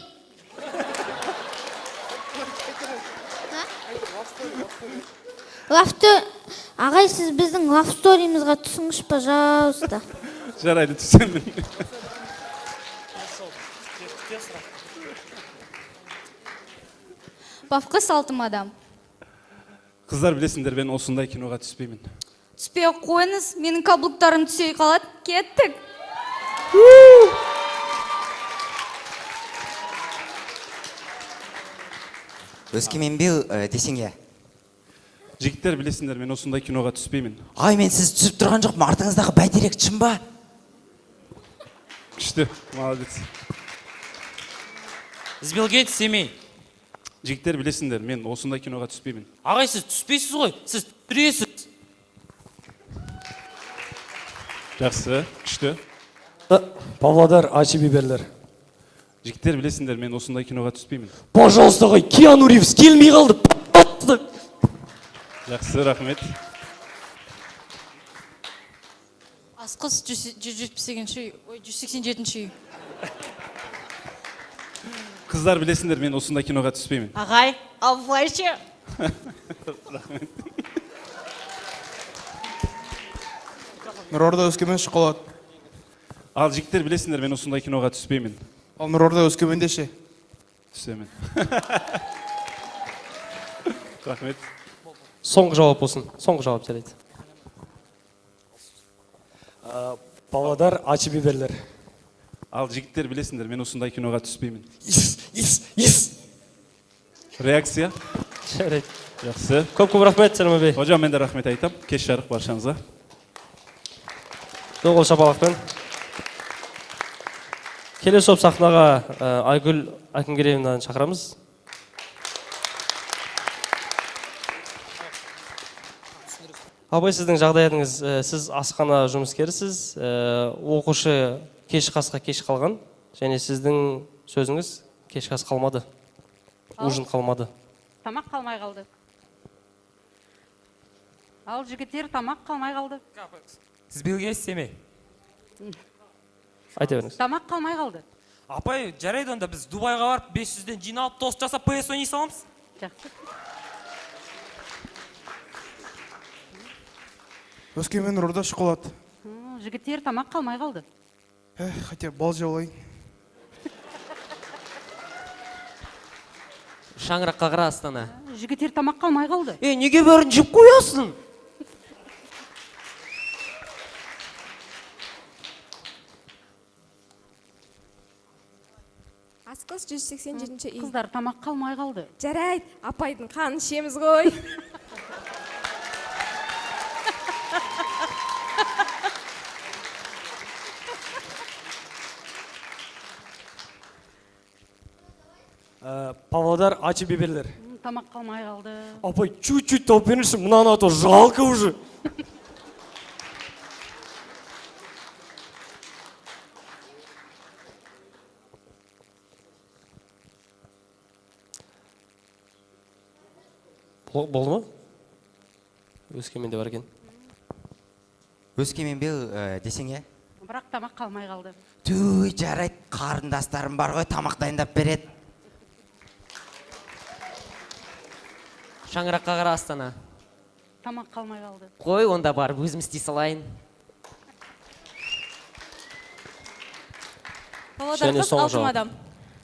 Ағай, сіз біздің лав сторимызға түсіңізші, пожалуйста. Жарайды, түсемін. Бафқы алтын адам. Қыздар, білесіңдер, мен осындай киноға түспеймін. Түспей ақ қойыңыз, менің каблуктарым түсе қалады. Кеттік. Өскемен беу десең иә. Жігіттер, білесіңдер, мен осындай киноға түспеймін. Ай, мен сіз түсіп тұрған жоқпын, артыңыздағы бәйтерек шын ба? Күшті, молодец. Билл Гейтс, Семей. Жігіттер, білесіңдер, мен осындай киноға түспеймін. Ағай, сіз түспейсіз ғой, сіз түсіресіз. Жақсы, күшті. Павлодар, Ачи Биберлер. Жігіттер, білесіңдер, мен осындай киноға түспеймін. Пожалуйста, ағай, Киану Ривз келмей қалды. Пожалуйста. Жақсы, рахмет. Асқыз 178-үй, ой, 187-үй. Қыздар, білесіңдер, мен осындай киноға түспеймін. Ағай, ал былайшы. Рахмет. Нұрорда, Өскемен, шоколад. Ал жігіттер, білесіңдер, мен осындай киноға түспеймін. Ал Нұрорда, Өскеменде ше? Түсемін. Рахмет. Соңғы жауап болсын. Соңғы жауап, жарайды. Павлодар, Ачи Биберлер. Ал жігіттер, білесіңдер, мен осындай киноға түспеймін. Yes, yes. Реакция? Жарайды. Жақсы. Көп көп рахмет, Сәлімәбей. Hocam, мен де рахмет айтам. Кеш жарық баршаңызға. Қол шапалақпен. Келесі топ сахнаға Айгүл Әкімгереевнаны шақырамыз. Абай, сіздің жағдаятыңыз, сіз асхана жұмыскерісіз, оқушы кешкі асқа кеш қалған, және сіздің сөзіңіз кешкі ас қалмады, ужин қалмады. Тамақ қалмай қалды. Ал жігіттер, тамақ қалмай қалды. Сіз Билл Гейтс, Семей. Айта беріңіз. Тамақ қалмай қалды. Апай, жарайды, онда біз Дубайға барып 500-ден жиналып, тост жасап, PS ойнай саламыз. Жақсы. Өскемен, Нұрорда, шоколад. Жігіттер, тамақ қалмай қалды. Эх, хотя бал жеп алайын. Шаңыраққа қара, Астана. Жігіттер, тамақ қалмай қалды. Е, неге бәрін жеп қоясың? Асқыз 187-үй. Қыздар, тамақ қалмай қалды. Жарайды, апайдың қанын ішеміз ғой. Павлодар, Ачи Биберлер. Тамақ қалмай қалды. Апай, чуть-чуть тауып беріңізші, мынаны, а то жалко уже. Болды ма? Өскеменде бар екен. Өскемен бе десең, иә? Бірақ тамақ қалмай қалды. Түй, жарайды, қарындастарым бар ғой, тамақ дайындап береді. Шаңыраққа қара, Астана. Тамақ қалмай қалды. Қой, онда барып өзім істей салайын. Павлодар Және қыз, соңғы алтын жауап. адам.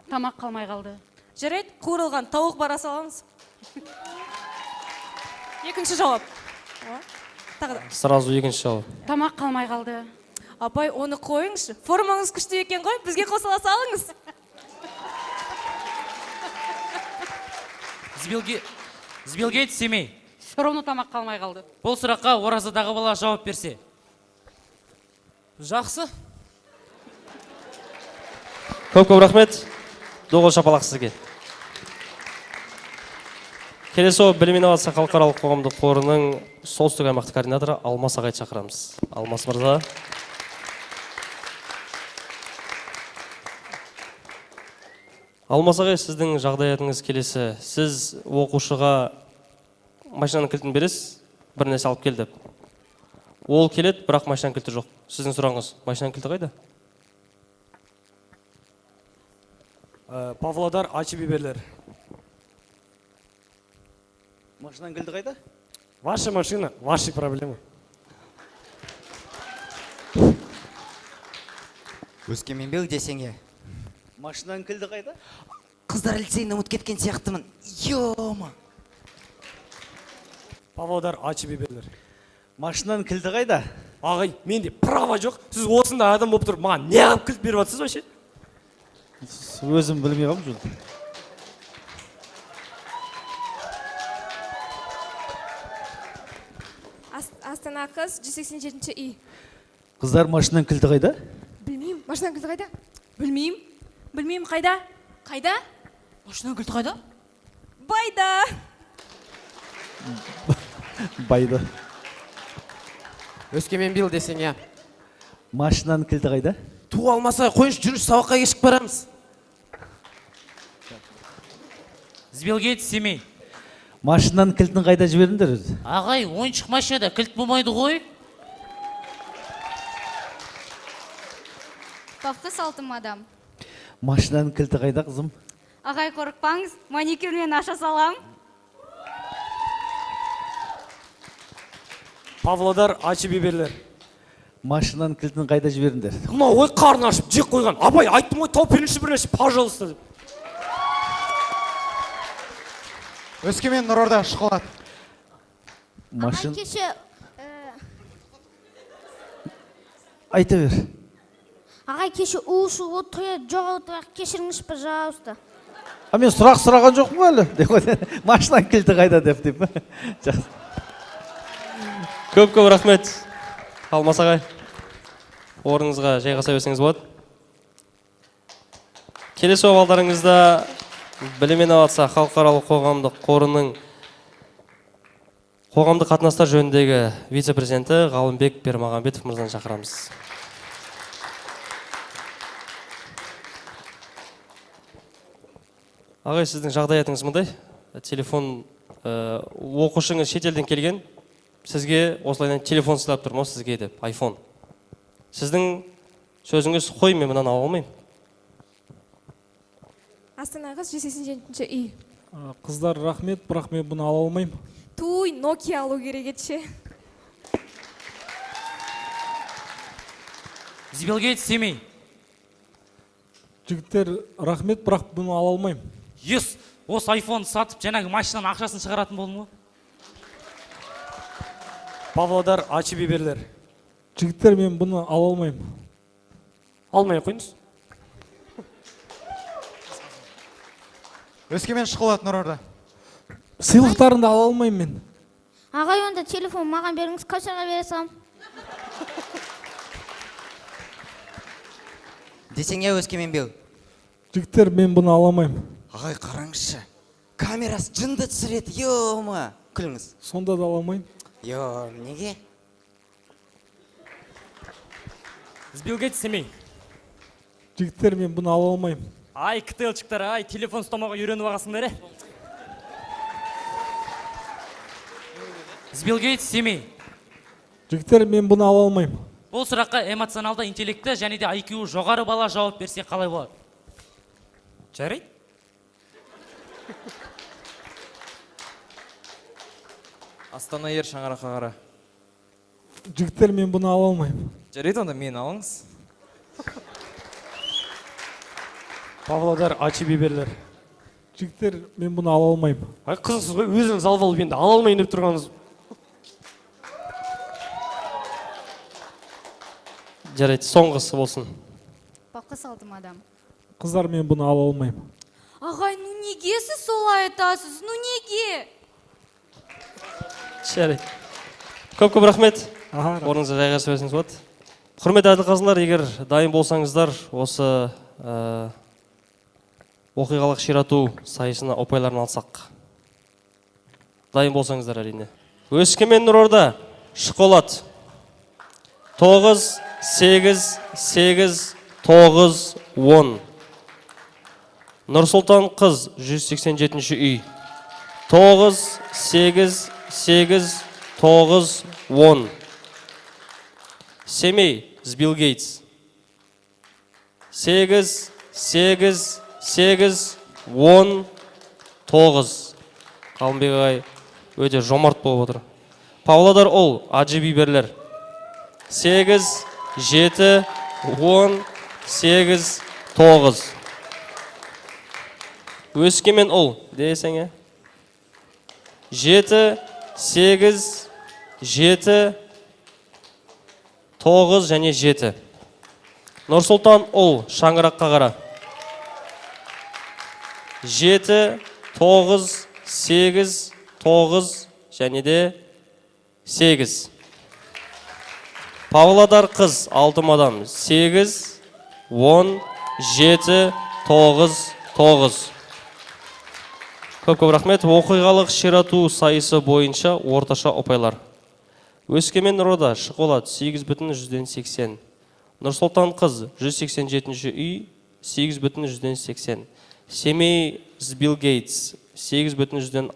Тамақ қалмай қалды. Жарайды, қуырылған тауық бара саламыз. Екінші жауап. О, тағы да. Сразу екінші жауап. Тамақ қалмай қалды. Апай, оны қойыңызшы. Формаңыз күшті екен ғой, бізге қосыла салыңыз. Билл Гейтс, Семей. Все равно тамақ қалмай қалды. Бұл сұраққа оразадағы бала жауап берсе. Жақсы. Көп көп рахмет. Доғыл шапалақ сізге. Келесі ол Білім инновация халықаралық қоғамдық қорының солтүстік аймақтық координаторы Алмас ағайды шақырамыз. Алмас мырза. Алмас ағай, сіздің жағдаятыңыз келесі. Сіз оқушыға машинаның кілтін бересіз, бір нәрсе алып кел деп. Ол келеді, бірақ машинаның кілті жоқ. Сіздің сұрағыңыз, машинаның кілті қайда? Павлодар, Ачи Биберлер. Машинаның кілті қайда? Ваша машина, ваши проблемы. Өскемен бе десең, иә? Машинаның кілті қайда? Қыздар лицейін ұмытып кеткен сияқтымын. Ё-ма. Павлодар, Ачи Биберлер. Машинаның кілті қайда? Ағай, менде права жоқ. Сіз осындай адам болып тұрып, маған неғып кілт беріп жатсыз вообще? Өзім білмей қалдым жолда. Астана қыз, 187-үй. Қыздар, машинаның кілті қайда? Білмеймін, машинаның кілті қайда? Білмеймін. Білмеймін, қайда? Қайда? Машинаның кілті қайда? Байда. Байда. Өскемен бил десең, иә. Машинаның кілті қайда? Ту, Алмасай, қойыңызшы, жүріңізші, сабаққа кешігіп барамыз. Билл Гейтс, Семей. Машинаның кілтін қайда жібердіңдер өзі? Ағай, ойыншық машинада кілт болмайды ғой. Баққыз алтын мадам. Машинаның кілті қайда, қызым? Ағай, қорықпаңыз, маникюрмен аша салам. Павлодар ачы биберлер. Машинаның кілтін қайда жібердіңдер? Мынау ой, қарны ашып жеп қойған. Абай, айттым ғой, тауып беріңізші бір нәрсе, пожалуйста деп. Өскемен Нұрорда шоколад. Машин Кеше айта бер. Ағай, кеше у шу болды, туалет жоқ еді, кешіріңізші, пожалуйста. А мен сұрақ сұраған жоқпын ғой әлі. Деп қойды. Машинаның кілті қайда деп. Жақсы. Көп көп рахмет. Алмас ағай. Орныңызға жайғаса берсеңіз болады. Келесі алдарыңызда Білім инновация халықаралық қоғамдық қорының қоғамдық қатынастар жөніндегі вице-президенті Ғалымбек Бермағамбетов мырзаны шақырамыз. Ағай, сіздің жағдаятыңыз мындай. Телефон, оқушыңыз шетелден келген, сізге осылайдан телефон сыйлап тұр ма сізге деп, iPhone. Сіздің сөзіңіз қой, мен мынаны ала алмаймын. Астана қыз 187-ші үй. Қыздар, рахмет, бірақ мен бұны ала алмаймын. Туй, Nokia алу керек еді ше. Билл Гейтс, Семей. Жігіттер, рахмет, бірақ бұны ала алмаймын. Ес, осы iPhone сатып, жаңағы машинаның ақшасын шығаратын болдым ғой. Павлодар ачы биберлер. Жігіттер, мен бұны ала алмаймын. Алмай қойыңыз. Өскемен шоколад Нұрорда. Сыйлықтарыңды ала алмаймын мен. Ағай, онда телефон маған беріңіз, Кәусарға бере салам. Десең, иә, Өскемен бил. Жігіттер, мен бұны ала алмаймын. Ағай, қараңызшы. Камерасы жынды түсіреді, ё-ма. Күліңіз. Сонда да ала алмаймын. Ё, неге? Билл Гейтс, Семей. Жігіттер, мен бұны ала алмаймын. Ай, ктл-чиктар, ай, телефон ұстамауға үйреніп ағасыңдар, е? Билл Гейтс, Семей. Жігіттер, мен бұны ала алмаймын. Бұл сұраққа эмоционалды интеллекті және де IQ жоғары бала жауап берсе қалай болады? Жарайды. Астана ер шаңыраққа қара. Жігіттер, мен бұны ала алмаймын. Жарайды, онда мені алыңыз. Павлодар ачы биберлер. Жігіттер, мен бұны ала алмаймын. Ай, қызықсыз ғой, өзіңіз алып алып енді ала алмайын деп тұрғаныңыз. Жарайды, соңғысы болсын. Баққыз алтын мадам. Қыздар, мен бұны ала алмаймын. Ағай, ну неге сіз солай айтасыз? Ну неге? Жарайды. Көп көп рахмет. Орныңызға жайғаса берсеңіз болады. Құрметті әділқазылар, егер дайын болсаңыздар, осы оқиғалық ширату сайысына ұпайларын алсақ. Дайын болсаңыздар әрине. Өскемен Нұрорда шоколад. 9, 8, 8, 9, 10. Нұрсұлтан қыз 187-ші үй. 9, 8, 8, 9, 10. Семей, Билл Гейтс. 8, 8, 8, 10, 9. Қалымбек ағай өте жомарт болып отыр. Павлодар ұл, Аджи Биберлер. 8, 7, 10, 8, 9. Өскемен ұл, десең, 7, 8, 7, 9 және 7. Нұрсұлтан ұл, шаңыраққа қара. 7, 9, 8, 9 және де 8. Павлодар қыз, 6 мадам. 8, 10, 7, 9, 9. Көп-көп рахмет. Оқиғалық ширату сайысы бойынша орташа ұпайлар. Өскемен Нұрорда Шықолат 8,80. Нұрсұлтан қыз 187-ші үй 8,80. Семей Билл Гейтс 8,60.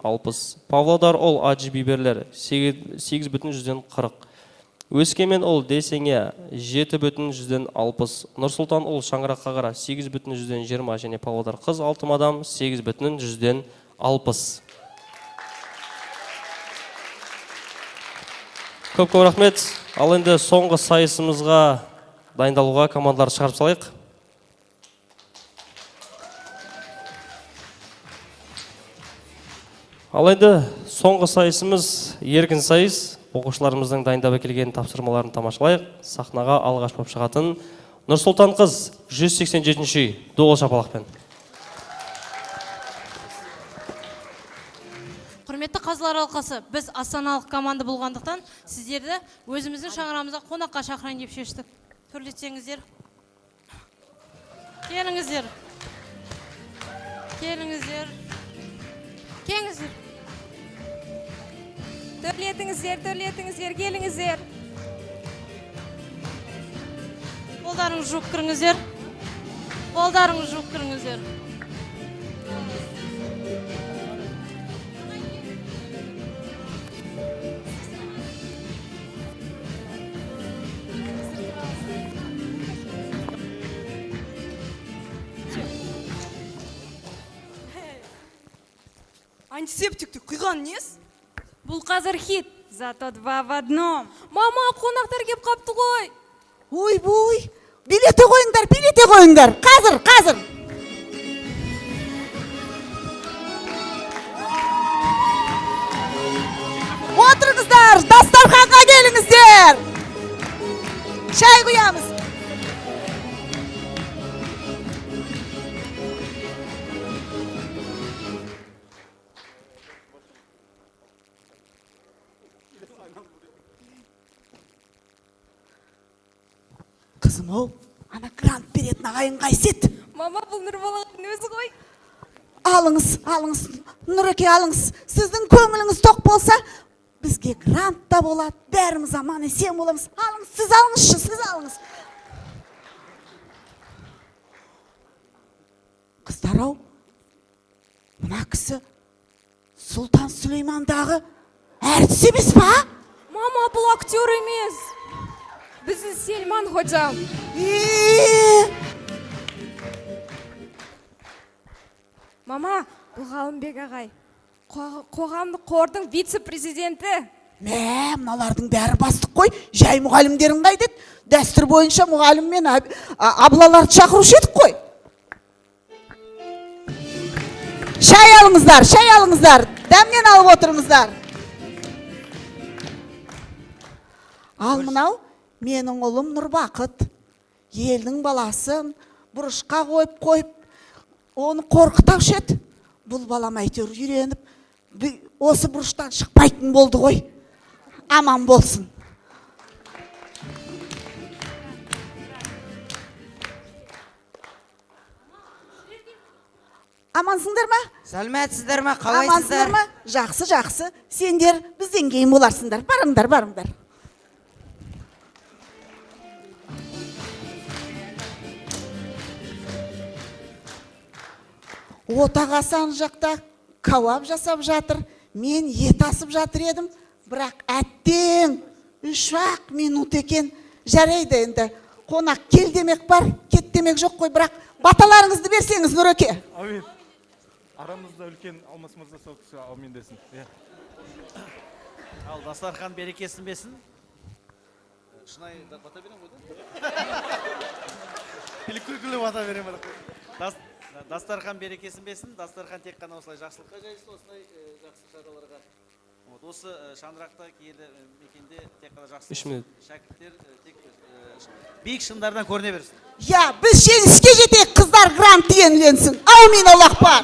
Павлодар ұл Аджи Биберлер 8,40. Өскемен ұл Десеңе 7,60. Нұрсұлтан ұл Шаңыраққа қара 8,20 және Павлодар қыз Алтын адам 8,60. Көп-көп рахмет. Ал енді соңғы сайысымызға дайындалуға командалар шығарып салайық. Ал енді соңғы сайысымыз еркін сайыс. Оқушыларымыздың дайындап әкелген тапсырмаларын тамашалайық. Сахнаға алғаш болып шығатын Нұрсұлтан қыз 187-ші үй. Ду қол шапалақпен. Құрметті қазылар алқасы, біз астаналық команда болғандықтан сіздерді өзіміздің шаңырағымызға қонаққа шақырайын деп шештік. Төрлетсеңіздер. Келіңіздер. Келіңіздер. Келіңіздер. Төрлетіңіздер, төрлетіңіздер, келіңіздер. Қолдарыңызды жуып кіріңіздер. Қолдарыңызды жуып кіріңіздер. Антисептикті құйған нес? Бұл қазір хит, зато два в одном. Мама, қонақтар кеп қапты ғой. Ойбой, билете қойыңдар, билете қойыңдар. Қазір, қазір. Отырыңыздар, дастарханға келіңіздер. Шай құямыз. Қызым ау, ана грант беретін ағайын қайсы еді? Мама, бұл Нұрболаттың өзі ғой. Алыңыз, алыңыз, Нұреке, алыңыз. Сіздің көңіліңіз тоқ болса, бізге грант та болады, бәріміз аман есен боламыз. Алыңыз, сіз алыңызшы, сіз алыңыз. Қыздар ау, мына кісі Сұлтан Сүлеймандағы әртіс емес па? Мама, бұл актер емес. Біздің Селман қожам. Мама, бұл Ғалымбек ағай. Қоғамдық қордың вице-президенті. Мә, мыналардың бәрі бастық қой. Жай мұғалімдерің қайда еді? Дәстүр бойынша мұғалім мен аблаларды шақырушы едік қой. Шай алыңыздар, шай алыңыздар. Дәмнен алып отырыңыздар. Ал мынау менің ұлым Нұрбақыт. Елдің баласын бұрышқа қойып, оны қорқытаушы еді. Бұл балам әйтеуір үйреніп, осы бұрыштан шықпайтын болды ғой. Аман болсын. Амансыңдар ма? Сәлеметсіздер ме? Қалайсыздар? Амансыңдар ма? Жақсы, жақсы. Сендер бізден кейін боларсыңдар. Барыңдар, барыңдар. Отағасы ан жақта кауап жасап жатыр, мен ет асып жатыр едім, бірақ әттең 3-ақ минут екен. Жарайды енді, қонақ кел демек бар, кет демек жоқ қой, бірақ баталарыңызды берсеңіз, Нұреке. Әумин. Арамызда үлкен Алмас мырза сол кісі әумин десін. Иә. Ал дастархан берекесін берсін. Шынайы бата беремін ғой да? Или күлкілі бата беремін. Дастархан берекесін берсін, дастархан тек қана осылай жақсылыққа жайылсын, осындай жақсы шараларға. Осы шаңырақта киелі мекенде тек қана жақсы шәкірттер тек биік шыңдардан көріне берсін. Я, біз жеңіске жетейік, қыздар грант иеленсін. Аумин, Аллах бар.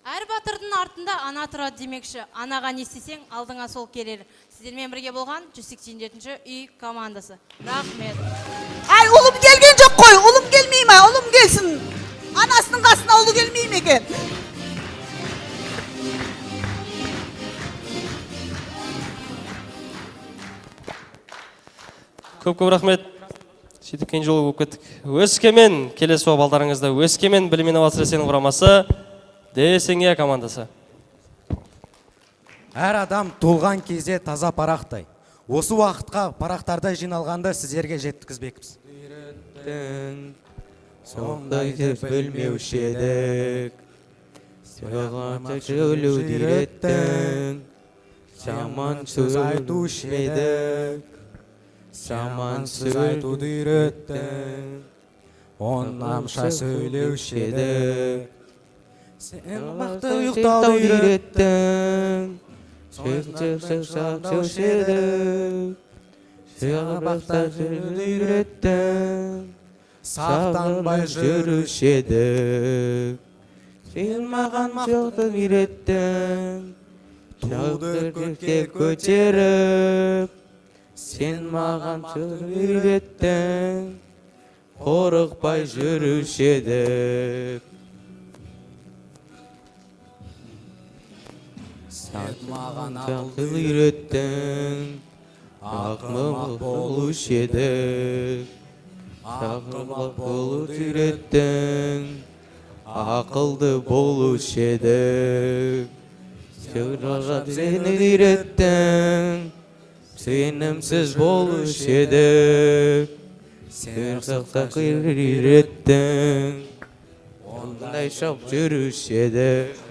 Әр батырдың артында ана тұрады демекші, анаға не істесең, алдыңа сол келер. Сіздермен бірге болған 187-ші үй командасы. Рахмет. Әй, ұлым келген жоқ қой, ұлым келмей ме? Ұлым келсін. Анасының қасына ұлы келмей ме екен? Көп-көп рахмет. Сөйтіп кейін жолы болып кеттік. Өскемен, келесі топ алдарыңызда Өскемен білім инновация лицейінің құрамасы Десеңе командасы. Әр адам туылған кезде таза парақтай. Осы уақытқа парақтарда жиналғанда сіздерге жеткізбекпіз. Сондай деп білмеуші едік. Сөйлеуді үйреттің. Жаман сөз айтушы едік. Жаман сөз айтуды үйреттің. Онамша сөйлеуші едік. Сен бақты ұйықтауды үйреттің. Үйреттің. Сақтанбай жүруші едік. Сен маған мақтауды үйреттің. Туды көкке көтеріп. Сен маған үйреттің. Қорықпай жүруші едік. Сен маған ақыл үйреттің. Ақымақ болушы едік. Ақымақ болуды үйреттің. Ақылды болушы едік. Сені үйреттің. Сенімсіз болушы едік. Сен үйреттің. Ондай шап жүруші едік.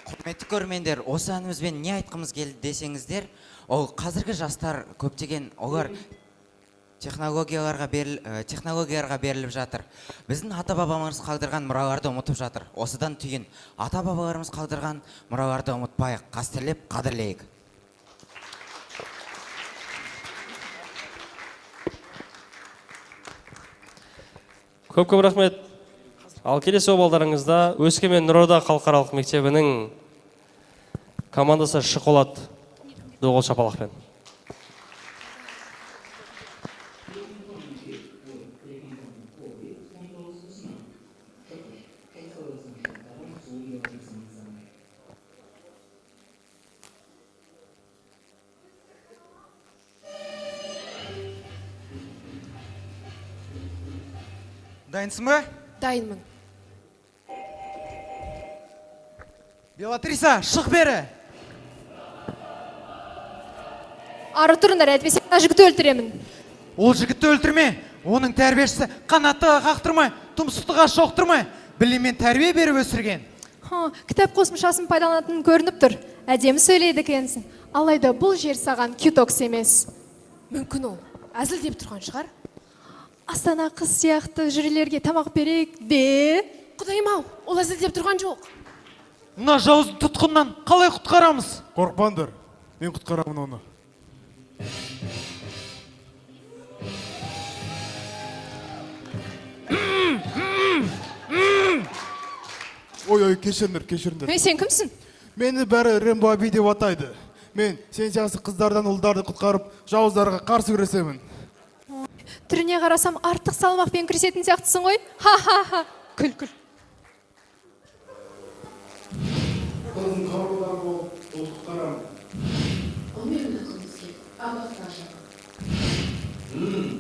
Құрметті көрермендер, осы әнімізбен не айтқымыз келді десеңіздер, ол қазіргі жастар көптеген олар технологияларға беріліп жатыр. Біздің ата-бабаларымыз қалдырған мұраларды ұмытып жатыр. Осыдан түйін, ата-бабаларымыз қалдырған мұраларды ұмытпайық, қастерлеп, қадірлейік. Көп-көп рахмет. Ал келесі обалдарыңызда Өскемен Нұрорда халықаралық мектебінің командасы Шоколад доғол шапалақпен. Дайынсың ба? Дайынмын. Белатриса, шық бері. Ары тұрыңдар, әйтпесе мына жігітті өлтіремін. Ол жігітті өлтірме. Оның тәрбиешісі қанаттыға қақтырмай, тұмсықтыға шоқтырмай, білім мен тәрбие беріп өсірген. Кітап қосымшасын пайдаланатын көрініп тұр. Әдемі сөйлейді екенсің. Алайда бұл жер саған кютокс емес. Мүмкін ол әзілдеп тұрған шығар. Астана қыз сияқты жюрилерге тамақ берейік де. Құдайым ау, ол әзілдеп тұрған жоқ. Мына жауызды тұтқыннан қалай құтқарамыз? Қорықпаңдар, мен құтқарамын оны. Ой, ой, кешіріңдер, кешіріңдер. Ей, сен кімсің? Мені бәрі Рэмбо аби деп атайды. Мен сен сияқты қыздардан ұлдарды құтқарып, жауыздарға қарсы күресемін. Түріне қарасам, артық салмақпен күресетін сияқтысың ғой. Ха-ха-ха. Күл, күл. Қызым қарудан болып, ұл құтқарамын.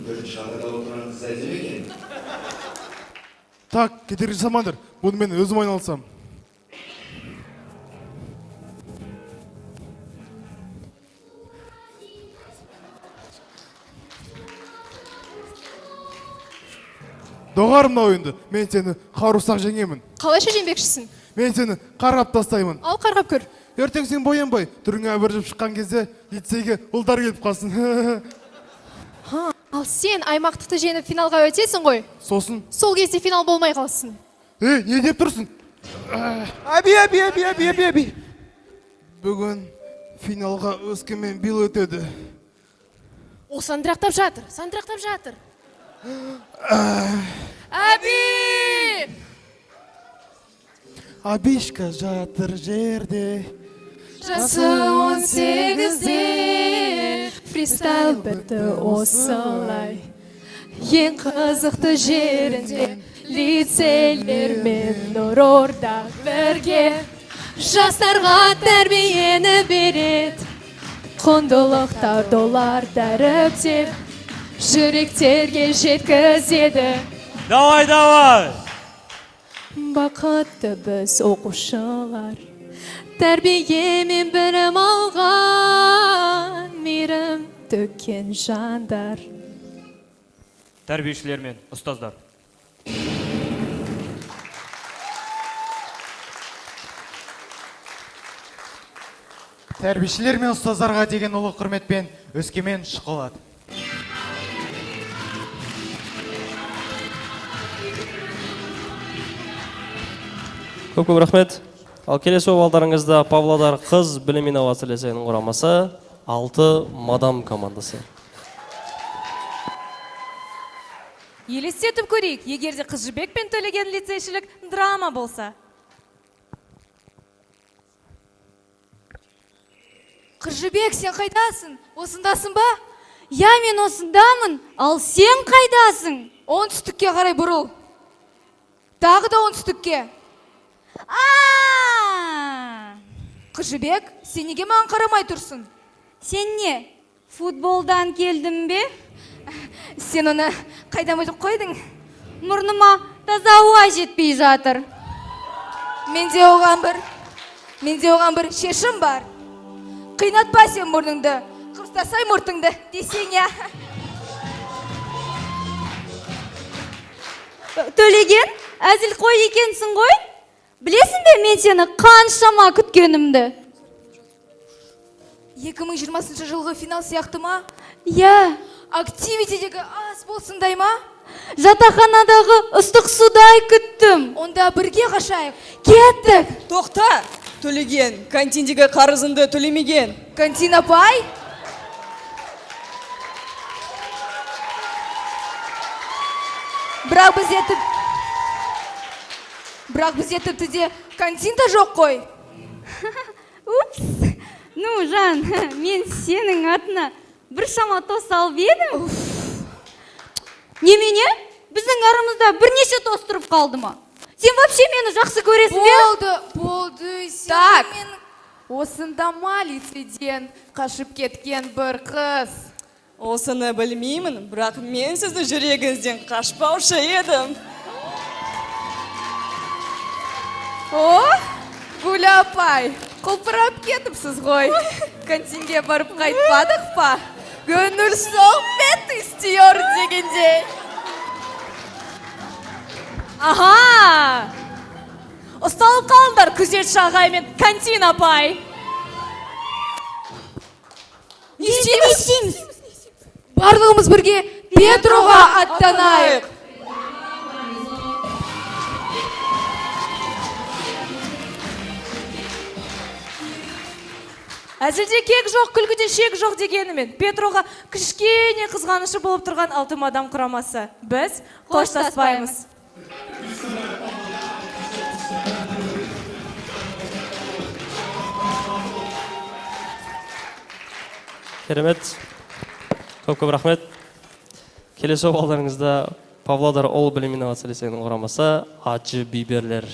Төртінші қатарда отырған қыз әдемі екен. Так, кедергі жасамаңдар. Бұнымен өзім айналысам. Доғар мына ойынды. Мен сені қарусақ жеңемін. Қалайша жеңбекшісің? Мен сені қарғап тастаймын. Ал қарғап көр. Ертең сен боянбай, түріңе әбіржіп шыққан кезде лицейге ұлдар келіп қалсын. Ал сен аймақтықты жеңіп финалға өтесің ғой. Сосын? Сол кезде финал болмай қалсын. Ей, не деп тұрсың? Аби, аби, аби, аби, аби, аби. Бүгін финалға Өскемен биыл өтеді. Ол сандырақтап жатыр, сандырақтап жатыр. Әби! Абишка жатыр жерде. Жасы 18-де. Фристайл бітті осылай. Ең қызықты жерінде лицейлер мен Нұрорда бірге жастарға тәрбиені береді. Құндылықтарды олар дәріптеп, жүректерге жеткізеді. Давай, давай! Бақытты біз, оқушылар, тәрбие мен білім алған, мейірім төккен жандар. Тәрбиешілер мен ұстаздар. Тәрбиешілер мен ұстаздарға деген ұлы құрметпен Өскемен шоколад. Көп көп рахмет. Ал келесі алдарыңызда Павлодар қыз білім инновация лицейінің құрамасы, 6 мадам командасы. Елестетіп көрейік, егер де Қыз Жібек пен Төлеген лицейшілік драма болса. Қыз Жібек, сен қайдасың? Осындасың ба? Я, мен осындамын, ал сен қайдасың? Оңтүстікке қарай бұрыл. Тағы да оңтүстікке. Қыз Жібек, сен неге маған қарамай тұрсың? Сен не, футболдан келдің бе? Сен оны қайдан біліп қойдың? Мұрныма таза ауа жетпей жатыр. Менде оған бір шешім бар. Қинатпа сен мұрныңды, қымстасай мұртыңды десең я. Төлеген, әзілқой екенсің ғой? Білесің бе мен сені қаншама күткенімді? 2020 жылғы финал сияқты ма? Иә. Активитидегі ас болсындай ма? Жатақханадағы ыстық судай күттім. Онда бірге қашайық. Кеттік. Тоқта, Төлеген, кантиндегі қарызыңды төлемеген. Кантин апай? Бірақ бізде тіпті де кантин да жоқ қой. Упс. Ну, Жан, мен сенің атына біршама тост алып едім. Немене? Біздің арамызда бірнеше тост тұрып қалды ма? Сен вообще мені жақсы көресің бе? Болды, болды. Так, осында ма лицейден қашып кеткен бір қыз? Осыны білмеймін, бірақ мен сіздің жүрегіңізден қашпаушы едім. О, Гүля апай, құлпырап кетіпсіз ғой. Кантинге барып қайтпадық па? Көңіл соқпет істейор дегендей. Аха! Ұсталып қалыңдар, күзетші ағай мен кантин апай. Не істейміз? Барлығымыз бірге Петроға аттанайық. Әзілде кек жоқ, күлкіде шек жоқ дегенімен Петроға кішкене қызғанышы болып тұрған 6 мадам құрамасы. Біз қоштаспаймыз. Керемет. Көп көп рахмет. Келесі алдарыңызда Павлодар ұл білім инновация лицейінің құрамасы Ачы Биберлер.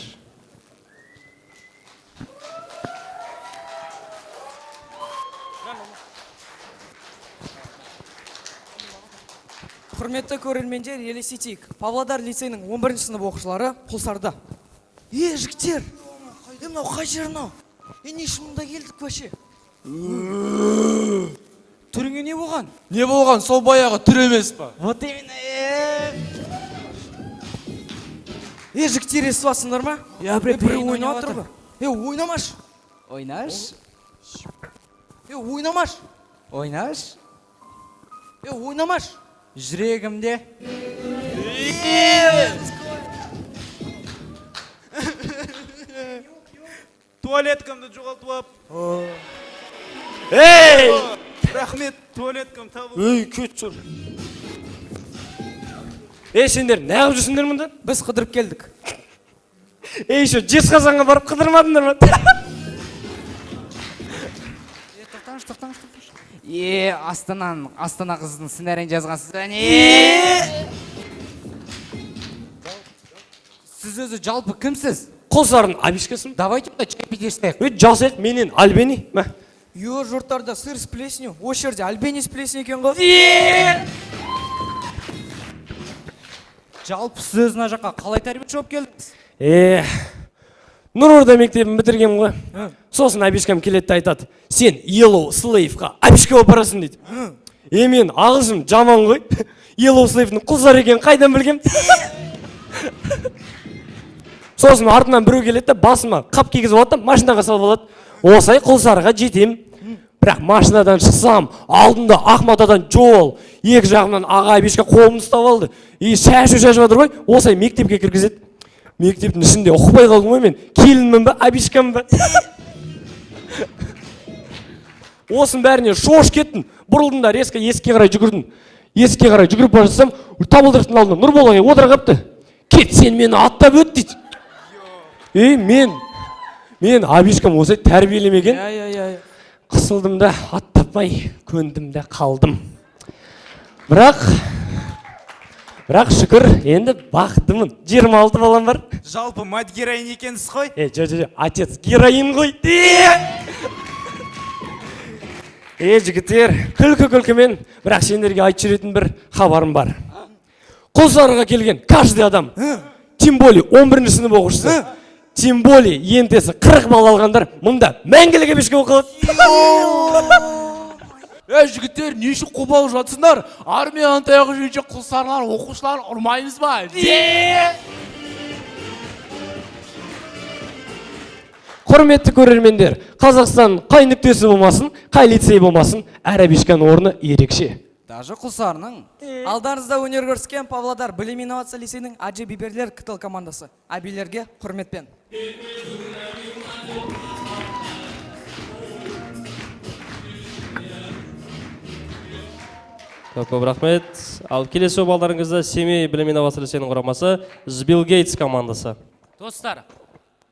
Құрметті көрермендер, елестетейік. Павлодар лицейінің 11 сынып оқушылары Құлсарда. Жігіттер, мынау қай жер мынау? Не үшін мұнда келдік вообще? Түріңе не болған? Не болған, сол баяғы түр емес па? Вот именно. Жігіттер, естіп алсыңдар ма? Біреу ойнап жатыр ба? Ойнамашы. Ойнаш. Ойнамашы. Ойнаш. Ойнамашы. Жүрегімде. Туалеткамды жоғалтып алып. Ей! Рахмет, туалеткам табылды. Ей, кет жүр. Ей, сендер неғып жүрсіңдер мұнда? Біз қыдырып келдік. Ей, еще Жезқазғанға барып қыдырмадыңдар ма? Тоқтаңызшы, тоқтаңызшы, тоқтаңызшы. Е, Астананың, Астана қызының сценарийін жазғансыз. Әне. Сіз өзі жалпы кімсіз? Құлсарының абишкасымын. Давайте онда чай пить етейік. Ей, жақсы еді, менен альбени. Мә. Йо, жұрттарда сыр с плесенью. Осы жерде альбени с плесенью екен ғой. Жалпы сіз өзі мына жаққа қалай тәрбиеші болып келдіңіз? Е, Нұрорда мектебін бітіргенмін ғой. Сосын абишкам келеді де айтады: сен Yellow Slave-қа абишка болып барасың дейді. Е, мен ағылшын жаман ғой. Yellow Slave-ның Құлсары екенін қайдан білгем? Сосын артынан біреу келеді де басыма қап кигізіп алады да машинаға салып алады. Осылай Құлсарыға жетем. Бірақ машинадан шықсам, алдымда ақ матадан жол, екі жағымнан аға абишка қолымды ұстап алды. И шашу шашып жатыр ғой, осылай мектепке кіргізеді. Мектептің ішінде ұқпай қалдым ғой мен. Келінмін ба, абишкамын ба? Осының бәріне шошып кеттім. Бұрылдым да резко есікке қарай жүгірдім. Есікке қарай жүгіріп бара жатсам, табалдырықтың алдында Нұрбол ағай отыра қалыпты. Кет, сен мені аттап өт дейді. Ей, мен абишкам осылай тәрбиелемеген. Иә, иә, иә. Қысылдым да, аттапмай көндім де қалдым. Бірақ шүкір, енді бақыттымын. 26 балам бар. Жалпы мать героин екенсіз ғой. Е, жо, жо, жо, отец героин ғой. Е, жігіттер, күлкі күлкімен, бірақ сендерге айтып жүретін бір хабарым бар. Құлсарыға келген каждый адам, тем более 11 сынып оқушысы, тем более ентесі 40 балл алғандар мұнда мәңгілік абишка болып қалады. Ей, жігіттер, не үшін қобалжып жатсыңдар? Армияның таяғы жейінше құлсарылар оқушылар ұрмаймыз ба? Құрметті көрермендер, Қазақстан қай нүктесі болмасын, қай лицей болмасын, әр абишканың орны ерекше. Даже Құлсарының. Алдарыңызда өнер көрсеткен Павлодар білім инновация лицейінің Аджи Биберлер КТЛ командасы. Абилерге құрметпен. Көп көп рахмет. Ал келесі балдарыңызда Семей білім инновация лицейінің құрамасы Билл Гейтс командасы. Достар,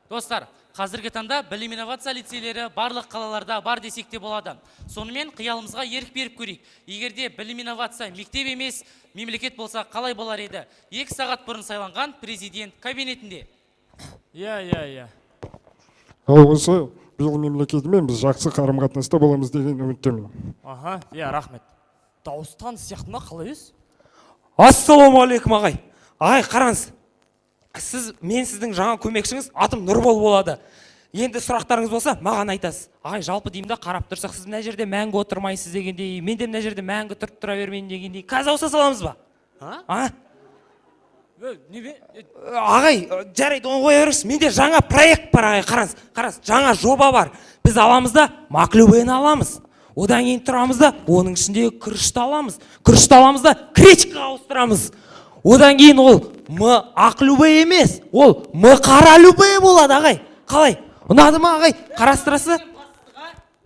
достар, қазіргі таңда білім инновация лицейлері барлық қалаларда бар десек те болады. Сонымен қиялымызға ерік беріп көрейік. Егер де білім инновация мектеп емес, мемлекет болса қалай болар еді? 2 сағат бұрын сайланған президент кабинетінде. Иә, иә, иә. Ал осы биыл мемлекетімен біз жақсы қарым-қатынаста боламыз деген үміттемін. Аха, иә, рахмет. Дауыс таныс сияқты ма, қалай өз? Ассалаумағалейкум, ағай. Ағай, қараңыз. Сіз, мен сіздің жаңа көмекшіңіз, атым Нұрбол болады. Енді сұрақтарыңыз болса, маған айтасыз. Ағай, жалпы деймін да, қарап тұрсақ, сіз мына жерде мәңгі отырмайсыз дегендей, мен де мына жерде мәңгі тұрып тұра бермеймін дегендей. Қазір ауыса саламыз ба? А? А? Неме? Ағай, жарайды, оны қоя беріңіз. Менде жаңа проект бар, ағай, қараңыз, қараңыз, жаңа жоба бар. Біз аламыз да, маклюбені аламыз. Одан кейін тұрамыз да, оның ішіндегі күрішті аламыз. Күрішті аламыз да, гречкаға ауыстырамыз. Одан кейін ол м ақ любе емес, ол м қара любе болады, ағай. Қалай? Ұнады ма, ағай? Қарастырасы?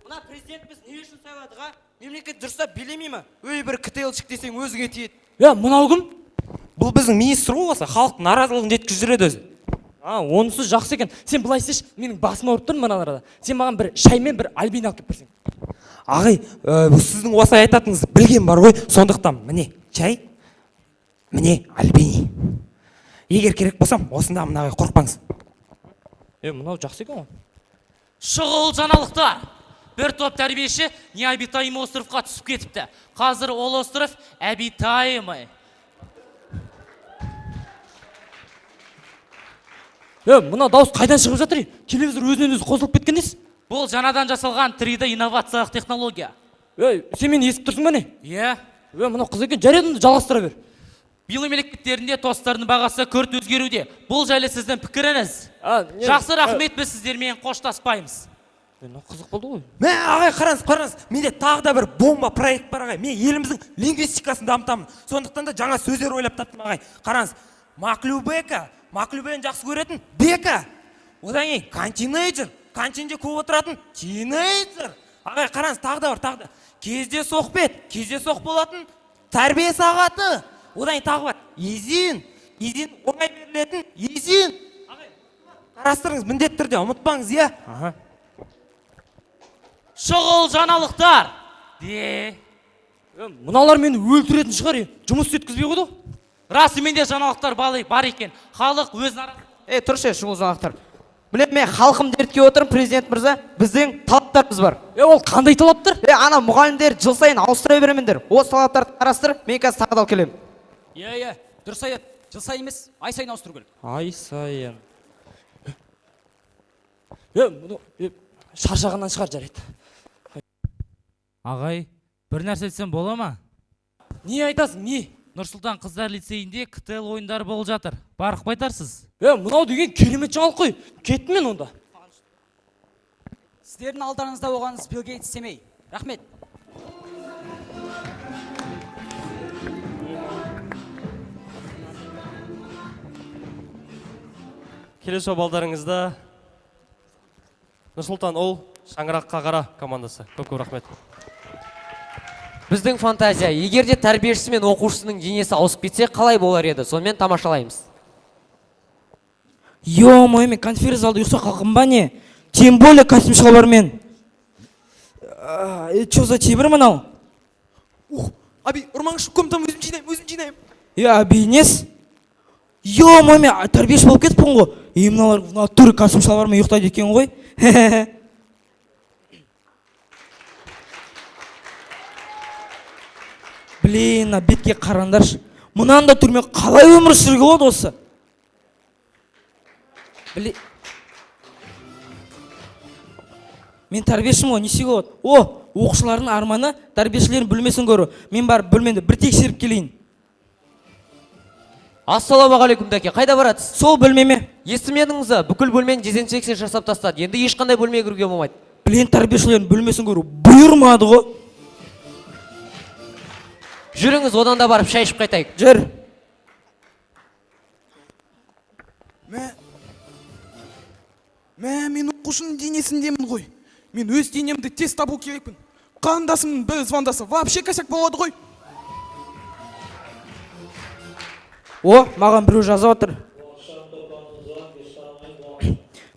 Мына президент біз не үшін сайладық, а? Мемлекет дұрыстап билемей ме? Өй, бір КТЛшік десең өзіңе тиеді. Е, мынау кім? Бұл біздің министр ғой осы, халықтың наразылығын жеткізіп жүреді өзі. А, онысы жақсы екен. Сен былай істеші, менің басым ауырып тұр мына арада. Сен маған бір шай мен бір альбин алып келіп берсең. Ағай, сіздің осылай айтатыныңызды білген бар ғой, сондықтан міне чай, міне альбини. Егер керек болсам, осында мына ағай, қорықпаңыз. Е, мынау жақсы екен ғой. Шұғыл жаңалықтар. Бір топ тәрбиеші необитаемый островқа түсіп кетіпті. Қазір ол остров обитаемый. Е, мына дауыс қайдан шығып жатыр? Телевизор өзінен өзі қосылып кеткен несі? Бұл жаңадан жасалған 3D инновациялық технология. Ей, сен мені естіп тұрсың ба не? Иә. Е, мынау қыз екен, жарайды, онда жалғастыра бер. Биыл мемлекеттерінде тосттардың бағасы күрт өзгеруде. Бұл жайлы сіздің пікіріңіз. Не- Жақсы, рахмет, біз сіздермен қоштаспаймыз. Мынау қызық болды ғой. Мә, ағай, қараңыз, қараңыз, менде тағы да бір бомба проект бар, ағай. Мен еліміздің лингвистикасын дамытамын. Сондықтан да жаңа сөздер ойлап таптым, ағай. Қараңыз, маклюбека, маклюбені жақсы көретін бека. Одан кейін континейджер, кантинде көп отыратын тинейджер. Ағай, қараңыз, тағы да бар, тағы да. Кездесоқ бет, кездесоқ болатын тәрбие сағаты. Одан кейін тағы бар. Изин, изин оңай берілетін изин. Қарастырыңыз, міндетті түрде ұмытпаңыз, иә? Аха. Шұғыл жаңалықтар. Де. Мыналар мені өлтіретін шығар, жұмыс істеткізбей қойды ғой. Расымен де жаңалықтар бар екен. Халық өз Ей, тұршы, шұғыл жаңалықтар. Міне, мен халқым дертке отырмын, президент мырза, біздің талаптарымыз бар. Ол қандай талаптар? Ана мұғалімдер жыл сайын ауыстыра береміндер. Осы талаптарды қарастыр, мен қазір тағы да алып келемін. Иә, дұрыс айтады. Жыл сайын емес, ай сайын ауыстыру керек. Ай сайын. Мұны шаршағаннан шығар, жарайды. Ағай, бір нәрсе айтсам бола ма? Не айтасың, не? Нұрсұлтан қыздар лицейінде КТЛ ойындары болып жатыр. Барып қайтарсыз? Мынау деген керемет жаңалық қой. Кеттім мен онда. Сіздердің алдарыңызда болған Билл Гейтс Семей. Рахмет. Келесі балдарыңызда Нұрсұлтан ұл Шаңыраққа қара командасы. Көп-көп рахмет. Біздің фантазия, егер де тәрбиешісі мен оқушысының денесі ауысып кетсе, қалай болар еді? Сонымен тамашалаймыз. Ё-моё, мен конференц залда ұйықтап қалғым ба не? Тем более костюм шалбармен. Чё за темір мынау? Ух, аби, ұрмаңызшы, комнатамды өзім жинаймын, өзім жинаймын. Аби, нес? Ё-моё, мен тәрбиеші болып кетіппін ғой. Мыналар в натуре костюм шалбармен ұйықтайды екен ғой. Блин, мына бетке қараңдаршы. Мынандай түрмен қалай өмір сүруге болады осы? Блин. Мен тәрбиешімін ғой, не істеуге болады? О, оқушылардың арманы тәрбиешілердің бөлмесін көру. Мен барып бөлмемді бір тексеріп келейін. Ассалаумағалейкум, дәке, қайда баратсыз? Сол бөлмеме. Естімедіңіз бе? Бүкіл бөлмені дезинфекция жасап тастады. Енді ешқандай бөлмеге кіруге болмайды. Блин, тәрбиешілердің бөлмесін көру бұйырмады ғой. Жүріңіз, одан да барып шай ішіп қайтайық. Жүр. Мә, мен оқушының денесіндемін ғой. Мен өз денемді тез табу керекпін. Қарындасымның бір звондасы вообще косяк болады ғой. О, маған біреу жазып отыр.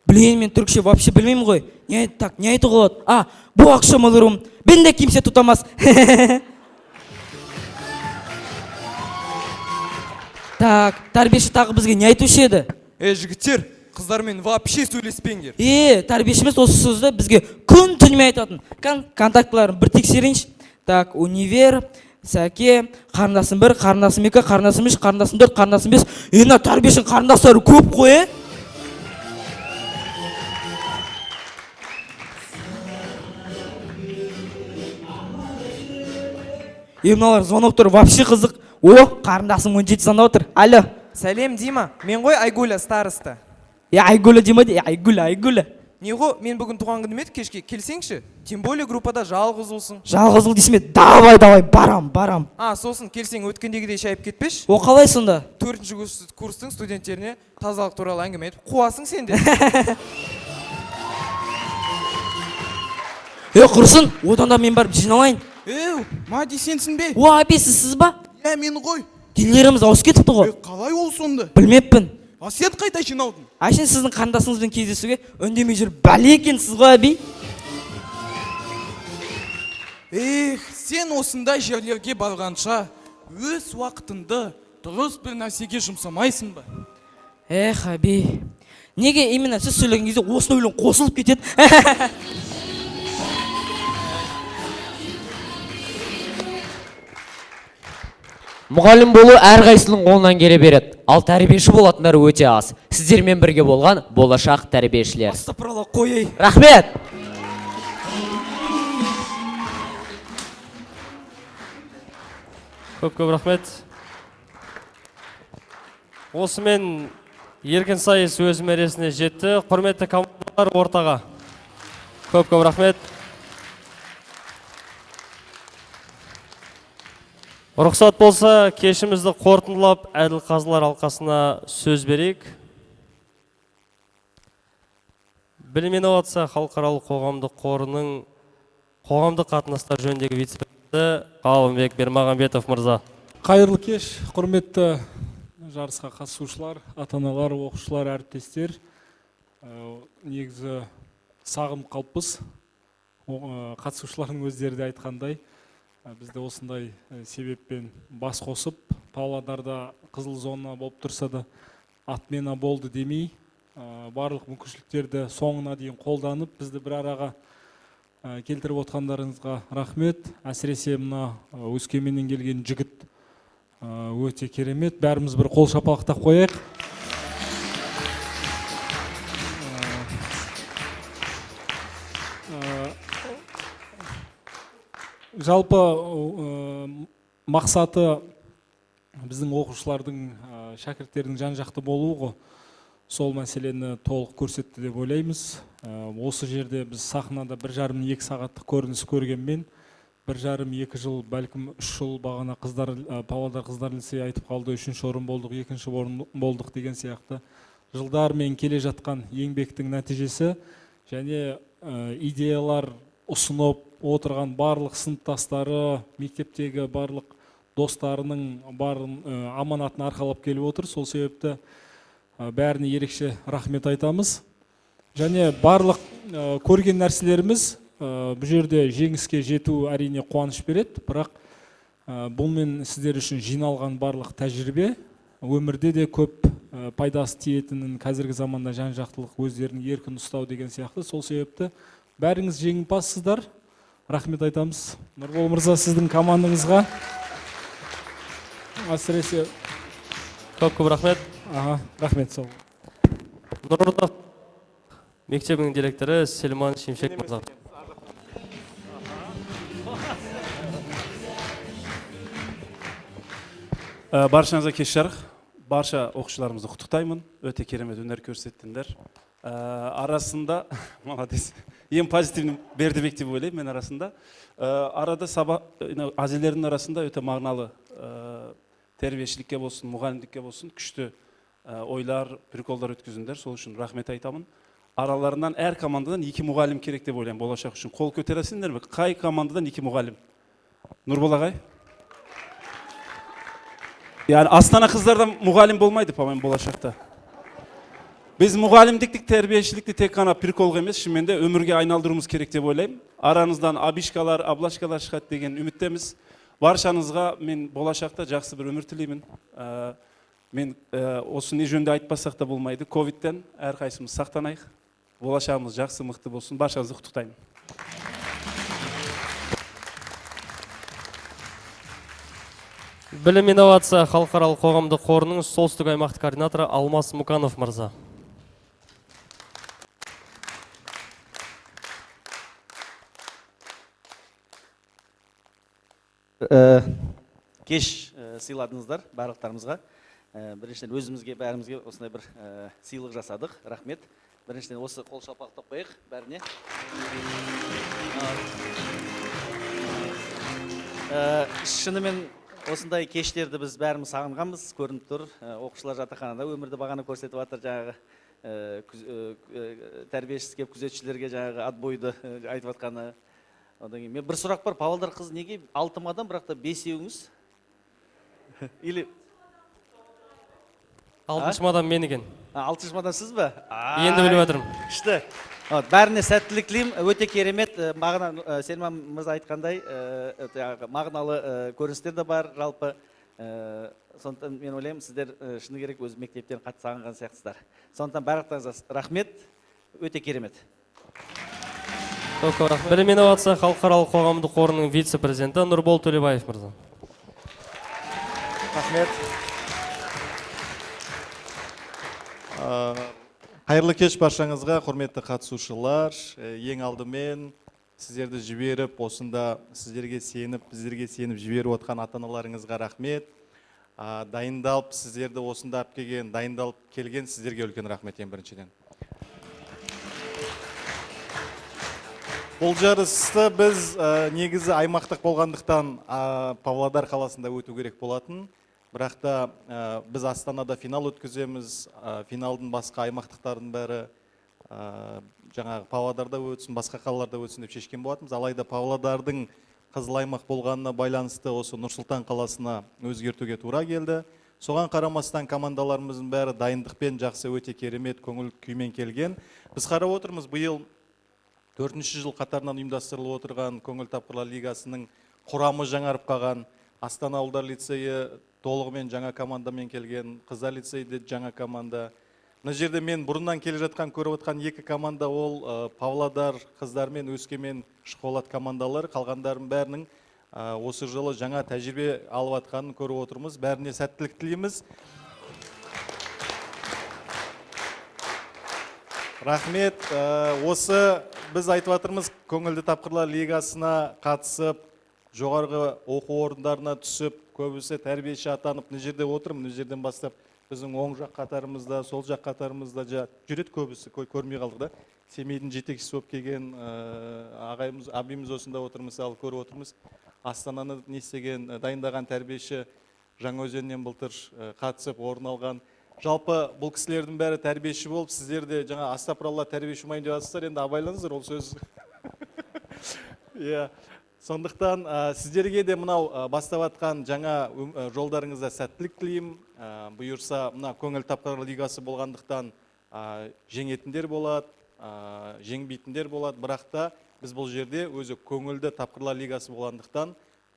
Блин, мен түркше вообще білмеймін ғой. Не айт, так, не айтуға болады? А, bu akşam olurum. Beni de kimse tutamaz. Так, тәрбиеші тағы бізге не айтушы еді? Жігіттер, қыздармен вообще сөйлеспеңдер. Тәрбиеші емес, осы сөзді бізге күн түнімен айтатын. Контактыларын бір тексерейінші. Так, универ, Сәке, қарындасым 1, қарындасым 2, қарындасым 3, қарындасым 4, қарындасым 5. Мына тәрбиешінің қарындастары көп қой, е? Мыналар звоноктар вообще қызық. О, қарындасым 17 звондап отыр. Алло. Сәлем, Дима. Мен ғой Айгуля староста. Айгуля Дима де, Айгуля, Айгуля. Не ғой, мен бүгін туған күнім еді, кешке келсеңші. Тем более группада жалғыз ұлсың. Жалғыз ұл дейсің бе? Давай, давай, барам, барам. А, сосын келсең өткендегідей шайып кетпеші. О, қалай сонда? 4-ші курстың студенттеріне тазалық туралы әңгіме айтып, қуасың сен де. Құрсын, одан да мен барып жиналайын. Еу, Мади, сенсің бе? О, әпе, сіз ба? Иә, мен ғой. Денелеріміз ауысып кетіпті ғой. Қалай ол сонда? Білмеппін. А сен қайда жиналдың? Әшейін сіздің қарындасыңызбен кездесуге үндемей жүріп бәле екенсіз ғой, әби. Эх, сен осындай жерлерге барғанша өз уақытыңды дұрыс бір нәрсеге жұмсамайсың ба? Эх, әби, неге именно сіз сөйлеген кезде осындай өлең қосылып кетеді? Мұғалім болу әрқайсының қолынан келе береді, ал тәрбиеші болатындар өте аз. Сіздермен бірге болған болашақ тәрбиешілер. Астапыралла, қой ей. Рахмет. Көп-көп рахмет. Осымен еркін сайыс өз мәресіне жетті. Құрметті командалар, ортаға. Көп-көп рахмет. Рұқсат болса, кешімізді қорытындылап, әділ қазылар алқасына сөз берейік. Білім инновация халықаралық қоғамдық қорының қоғамдық қатынастар жөніндегі вице-президенті Ғалымбек Бермағамбетов мырза. Қайырлы кеш, құрметті жарысқа қатысушылар, ата-аналар, оқушылар, әріптестер. Негізі сағынып қалыппыз. Қатысушылардың өздері де айтқандай, бізді осындай себеппен бас қосып, Павлодарда қызыл зона болып тұрса да отмена болды демей, барлық мүмкіншіліктерді соңына дейін қолданып, бізді бір араға келтіріп отқандарыңызға рахмет. Әсіресе мына Өскеменнен келген жігіт өте керемет. Бәріміз бір қол шапалақтап қояйық. Жалпы мақсаты біздің оқушылардың, шәкірттердің жан-жақты болуы ғой. Сол мәселені толық көрсетті деп ойлаймыз. Осы жерде біз сахнада 1,5-2 сағаттық көрініс көргенмен, 1,5-2 жыл, бәлкім 3 жыл бағана қыздар, Павлодар қыздар лицейі айтып қалды, 3-ші орын болдық, 2-ші орын болдық деген сияқты жылдармен келе жатқан еңбектің нәтижесі және идеялар ұсынып отырған барлық сыныптастары, мектептегі барлық достарының барын аманатын арқалап келіп отыр. Сол себепті бәріне ерекше рахмет айтамыз. Және барлық көрген нәрселеріміз, бұл жерде жеңіске жету әрине қуаныш береді, бірақ бұл мен сіздер үшін жиналған барлық тәжірибе өмірде де көп пайдасы тиетінін, қазіргі заманда жан-жақтылық, өздерін еркін ұстау деген сияқты. Сол себепті бәріңіз жеңімпазсыздар. Рахмет айтамыз. Нұрбол мырза, сіздің командаңызға әсіресе көп-көп рахмет. Аха, рахмет, сау. Нұрорда мектебінің директоры Селман Шимшек мырза. Баршаңызға кеш жарық. Барша оқушыларымызды құттықтаймын. Өте керемет өнер көрсеттіңдер. Арасында, молодец, ең позитивні Бердібек деп ойлаймын мен арасында. Арада сабақ, азелердің арасында өте мағыналы тәрбиешілікке болсын, мұғалімдікке болсын күшті ойлар, приколдар өткізіңдер. Сол үшін рахмет айтамын. Араларынан әр командадан 2 мұғалім керек деп ойлаймын болашақ үшін. Қол көтересіңдер ме? Қай командадан 2 мұғалім? Нұрбол ағай? Yani Астана қыздардан мұғалім болмайды, по-моему, болашақта. Біз мұғалімдікті, тәрбиешілікті тек қана приколға емес, шынымен де өмірге айналдыруымыз керек деп ойлаймын. Араныздан абишкалар, аблашкалар шығады деген үміттеміз. Баршаңызға мен болашақта жақсы бір өмір тілеймін. Мен осы не жөнінде айтпасақ та болмайды. Ковидтен әрқайсымыз сақтанайық. Болашағымыз жақсы, мықты болсын. Баршаңызды құттықтаймын. Білім инновация халықаралық қоғамдық қорының солтүстік аймақтық координаторы Алмас Муканов мырза. Кеш сыйладыңыздар барлықтарымызға. Біріншіден өзімізге, бәрімізге осындай бір сыйлық жасадық. Рахмет. Біріншіден осы қол шапалақтап қояйық бәріне. Шынымен осындай кештерді біз бәріміз сағынғанбыз, көрініп тұр. Оқушылар жатақханада өмірді бағана көрсетіп жатыр, жаңағы тәрбиешісі келіп күзетшілерге жаңағы отбойды айтып жатқаны. Одан кейін мен бір сұрақ бар, Павлодар қызы неге 6 мадам, бірақ та 5-еуіңіз? Или 6 мадам мен екен. 6 мадам сіз бе? Енді біліп жатырмын. Күшті. Бәріне сәттілік тілеймін. Өте керемет. Мағына Селман мырза айтқандай, мағыналы көріністер де бар жалпы. Сондықтан мен ойлаймын, сіздер шыны керек өз мектептен қатты сағынған сияқтысыздар. Сондықтан барлықтарыңызға рахмет. Өте керемет. Білім инновация халықаралық қоғамдық қорының вице-президенті Нұрбол Төлебаев мырза. Рахмет. Қайырлы кеш баршаңызға, құрметті қатысушылар. Ең алдымен сіздерді жіберіп, осында сіздерге сеніп, біздерге сеніп жіберіп отқан ата-аналарыңызға рахмет. Дайындалып сіздерді осында алып келген, дайындалып келген сіздерге үлкен рахмет ең біріншіден. Бұл жарысты біз негізі аймақтық болғандықтан Павлодар қаласында өту керек болатын. Бірақ та біз Астанада финал өткіземіз. Финалдың басқа аймақтықтардың бәрі жаңағы Павлодарда өтсін, басқа қалаларда өтсін деп шешкен болатынбыз. Алайда Павлодардың қызыл аймақ болғанына байланысты осы Нұр-Сұлтан қаласына өзгертуге тура келді. Соған қарамастан командаларымыздың бәрі дайындықпен жақсы, өте керемет көңіл күймен келген. Біз қарап отырмыз, биыл 4-ші жыл қатарынан ұйымдастырылып отырған Көңіл тапқырлар лигасының құрамы жаңарып қалған. Астана ұлдар лицейі толығымен жаңа командамен келген, қыздар лицейі де жаңа команда. Мына жерде мен бұрыннан келе жатқан, көріп отқан екі команда ол Павлодар қыздар мен Өскемен Шқолат командалары. Қалғандарының бәрінің осы жылы жаңа тәжірибе алып жатқанын көріп отырмыз. Бәріне сәттілік тілейміз. Рахмет. Осы біз айтып жатырмыз, Көңілді тапқырлар лигасына қатысып, жоғарғы оқу орындарына түсіп, көбісі тәрбиеші атанып, мына жерде отырмын, мына жерден бастап біздің оң жақ қатарымызда, сол жақ қатарымызда жүреді көбісі, көрмей қалдық да. Семейдің жетекшісі болып келген ағайымыз, абиміз осында отыр, мысалы, көріп отырмыз. Астананы не істеген, дайындаған тәрбиеші Жаңаөзеннен былтыр қатысып орын алған. Жалпы бұл кісілердің бәрі тәрбиеші болып, сіздер де жаңа астапыралла тәрбиеші болмайын деп жатсыздар, енді абайлаңыздар ол сөз. Иә. Сондықтан сіздерге де мынау бастап жатқан жаңа жолдарыңызда сәттілік тілеймін. Бұйырса, мына Көңіл тапқырлар лигасы болғандықтан жеңетіндер болады, жеңбейтіндер болады. Бірақ та біз бұл жерде өзі көңілді тапқырлар лигасы болғандықтан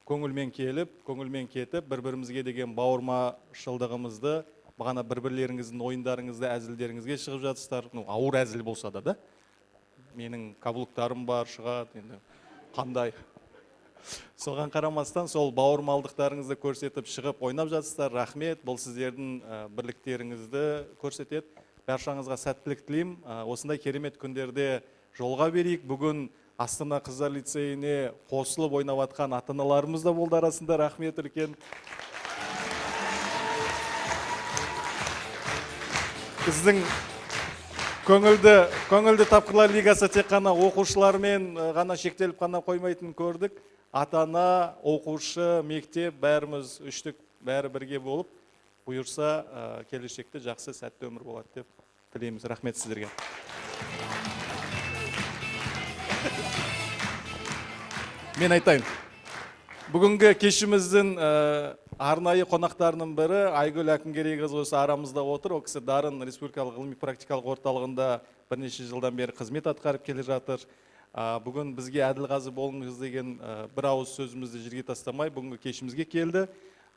көңілмен келіп, көңілмен кетіп, бір-бірімізге деген бауырмашылдығымызды, бағана бір-бірлеріңіздің ойындарыңызды, әзілдеріңізге шығып жатсыздар. Ну, ауыр әзіл болса да, да. Менің каблуктарым бар, шығады, енді қандай. Соған қарамастан сол бауырмалдықтарыңызды көрсетіп шығып ойнап жатсыздар. Рахмет, бұл сіздердің бірліктеріңізді көрсетеді. Баршаңызға сәттілік тілеймін. Осындай керемет күндерде жолға берейік. Бүгін Астана қыздар лицейіне қосылып ойнап жатқан ата-аналарымыз да болды арасында. Рахмет үлкен. Біздің көңілді тапқырлар лигасы тек қана оқушылармен ғана шектеліп қана қоймайтынын көрдік. Ата-ана, оқушы, мектеп, бәріміз үштік, бәрі бірге болып, бұйырса, келешекте жақсы сәтті өмір болады деп тілейміз. Рахмет сіздерге. Мен айтайын. Бүгінгі кешіміздің арнайы қонақтарының бірі Айгүл Әкімгерейқызы осы арамызда отыр. Ол кісі Дарын республикалық ғылыми практикалық орталығында бірнеше жылдан бері қызмет атқарып келе жатыр. Бүгін бізге әділқазы болыңыз деген бір ауыз сөзімізді жерге тастамай бүгінгі кешімізге келді.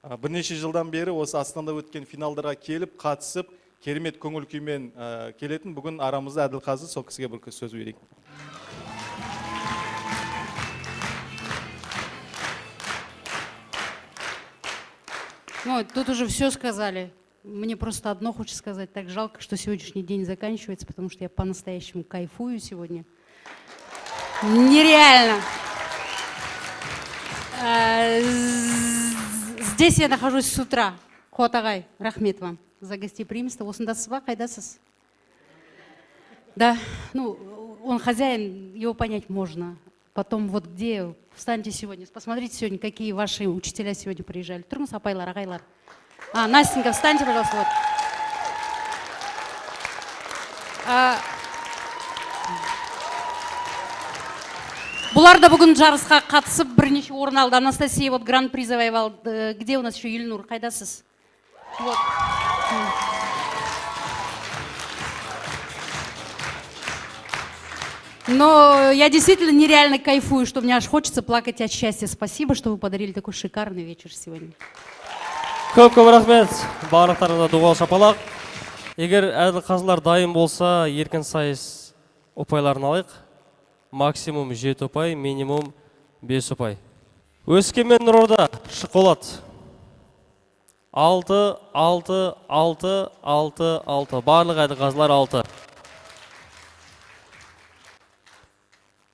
Бірнеше жылдан бері осы Астанада өткен финалдарға келіп, қатысып, керемет көңіл күймен келетін. Бүгін арамызда әділқазы, сол кісіге бір сөз берейік. Ну, тут уже все сказали. Мне просто одно хочется сказать. Так жалко, что сегодняшний день заканчивается, потому что я по-настоящему кайфую сегодня. Нереально. Здесь я нахожусь с утра. Қуат ағай, рахмет вам за гостеприимство. Осындасыз ба, қайдасыз? Да, ну, он хозяин, его понять можно. Потом вот где, встаньте сегодня, посмотрите сегодня, какие ваши учителя сегодня приезжали. Тұрмыс апайлар, ағайлар. А, Настенька, встаньте, пожалуйста, вот. Бұлар да бүгін жарысқа қатысып бірнеше орын алды. Анастасия вот гран-при завоевал. Где у нас еще Ильнур? Қайдасыз? Вот. Но я действительно нереально кайфую, что мне аж хочется плакать от счастья. Спасибо, что вы подарили такой шикарный вечер сегодня. Көп-көп рахмет. Барлықтарыңызға ду қол шапалақ. Егер әділқазылар дайын болса, еркін сайыс ұпайларын алайық. Максимум 7 ұпай, минимум 5 ұпай. Өскемен Нұрорда, Шықолат. 6, 6, 6, 6, 6. Барлық әділқазылар 6.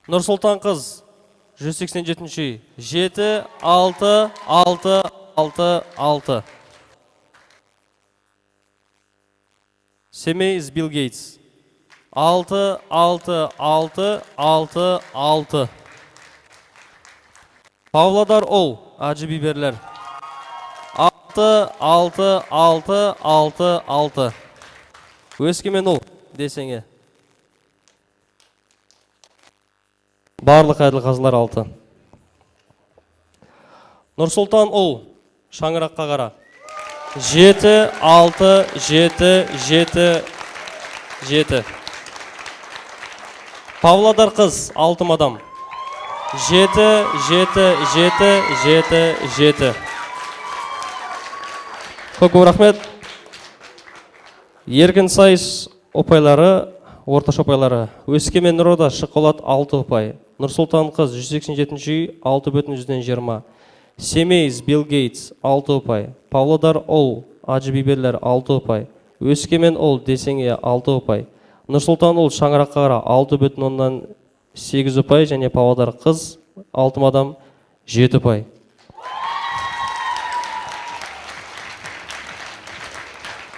Нұрсұлтан қыз, 187-ші үй. 7, 6, 6, 6, 6. Семей с Билл Гейтс. 6, 6, 6, 6, 6. Павлодар Ол, Ажы Биберлер. 6, 6, 6, 6, 6. Өскемен Ол, десеңе. Барлық әділқазылар 6. Нұрсұлтан ұл, шаңыраққа қара. 7, 6, 7, 7, 7. Павлодар қыз, 6 мадам. 7, 7, 7, 7, 7. Көп көп рахмет. Еркін сайыс ұпайлары, орташа ұпайлары. Өскемен Нұрорда Шықолат 6 ұпай. Нұрсұлтан қыз 187 үй 6,20. Семей Билл Гейтс 6 ұпай. Павлодар ұл Ажыбиберлер 6 ұпай. Өскемен ұл Десеңе 6 ұпай. Нұрсұлтан ұл Шаңыраққа қара 6,8 ұпай және Павлодар қыз 6 мадам 7 ұпай.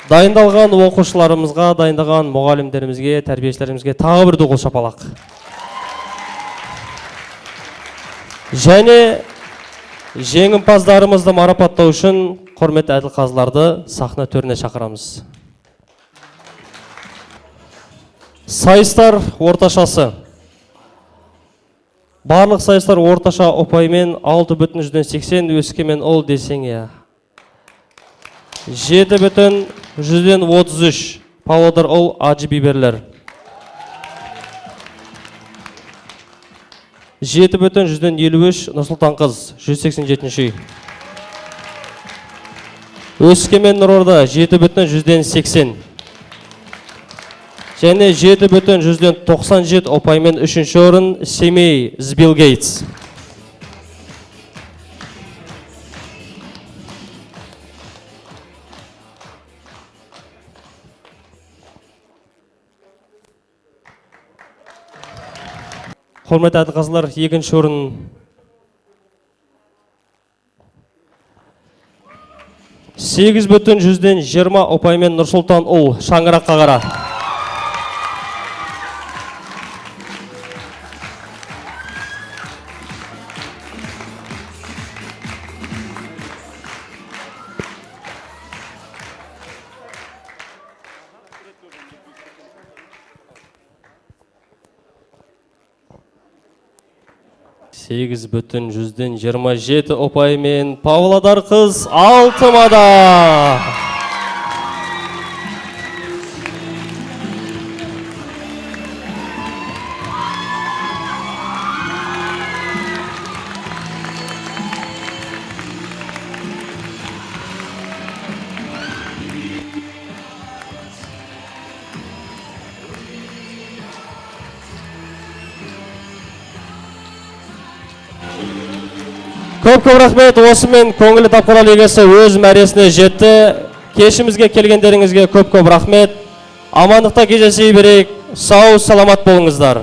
Дайындалған оқушыларымызға, дайындаған мұғалімдерімізге, тәрбиешілерімізге тағы бір қол шапалақ. Және жеңімпаздарымызды марапаттау үшін құрметті әділқазыларды сахна төріне шақырамыз. Сайыстар орташасы. Барлық сайыстар орташа ұпаймен 6,80 Өскемен ұл десең. 7,33 Павлодар ұл Ажыбиберлер. 7,53 Нұрсұлтан қыз 187 үй. Өскемен Нұрорда 7,80. Және 7,97 ұпаймен 3-ші орын Семей Билл Гейтс. Құрметті әділқазылар, екінші орын 8,20 ұпаймен Нұрсұлтан ұл Шаңыраққа қара. Сегіз бүтін 127 ұпаймен Павлодар қыз Алтымада. Көп-көп рахмет. Осымен көңілі тапқырлар лигасы өз мәресіне жетті. Кешімізге келгендеріңізге көп-көп рахмет. Амандықта кездесе берейік. Сау, саламат болыңыздар.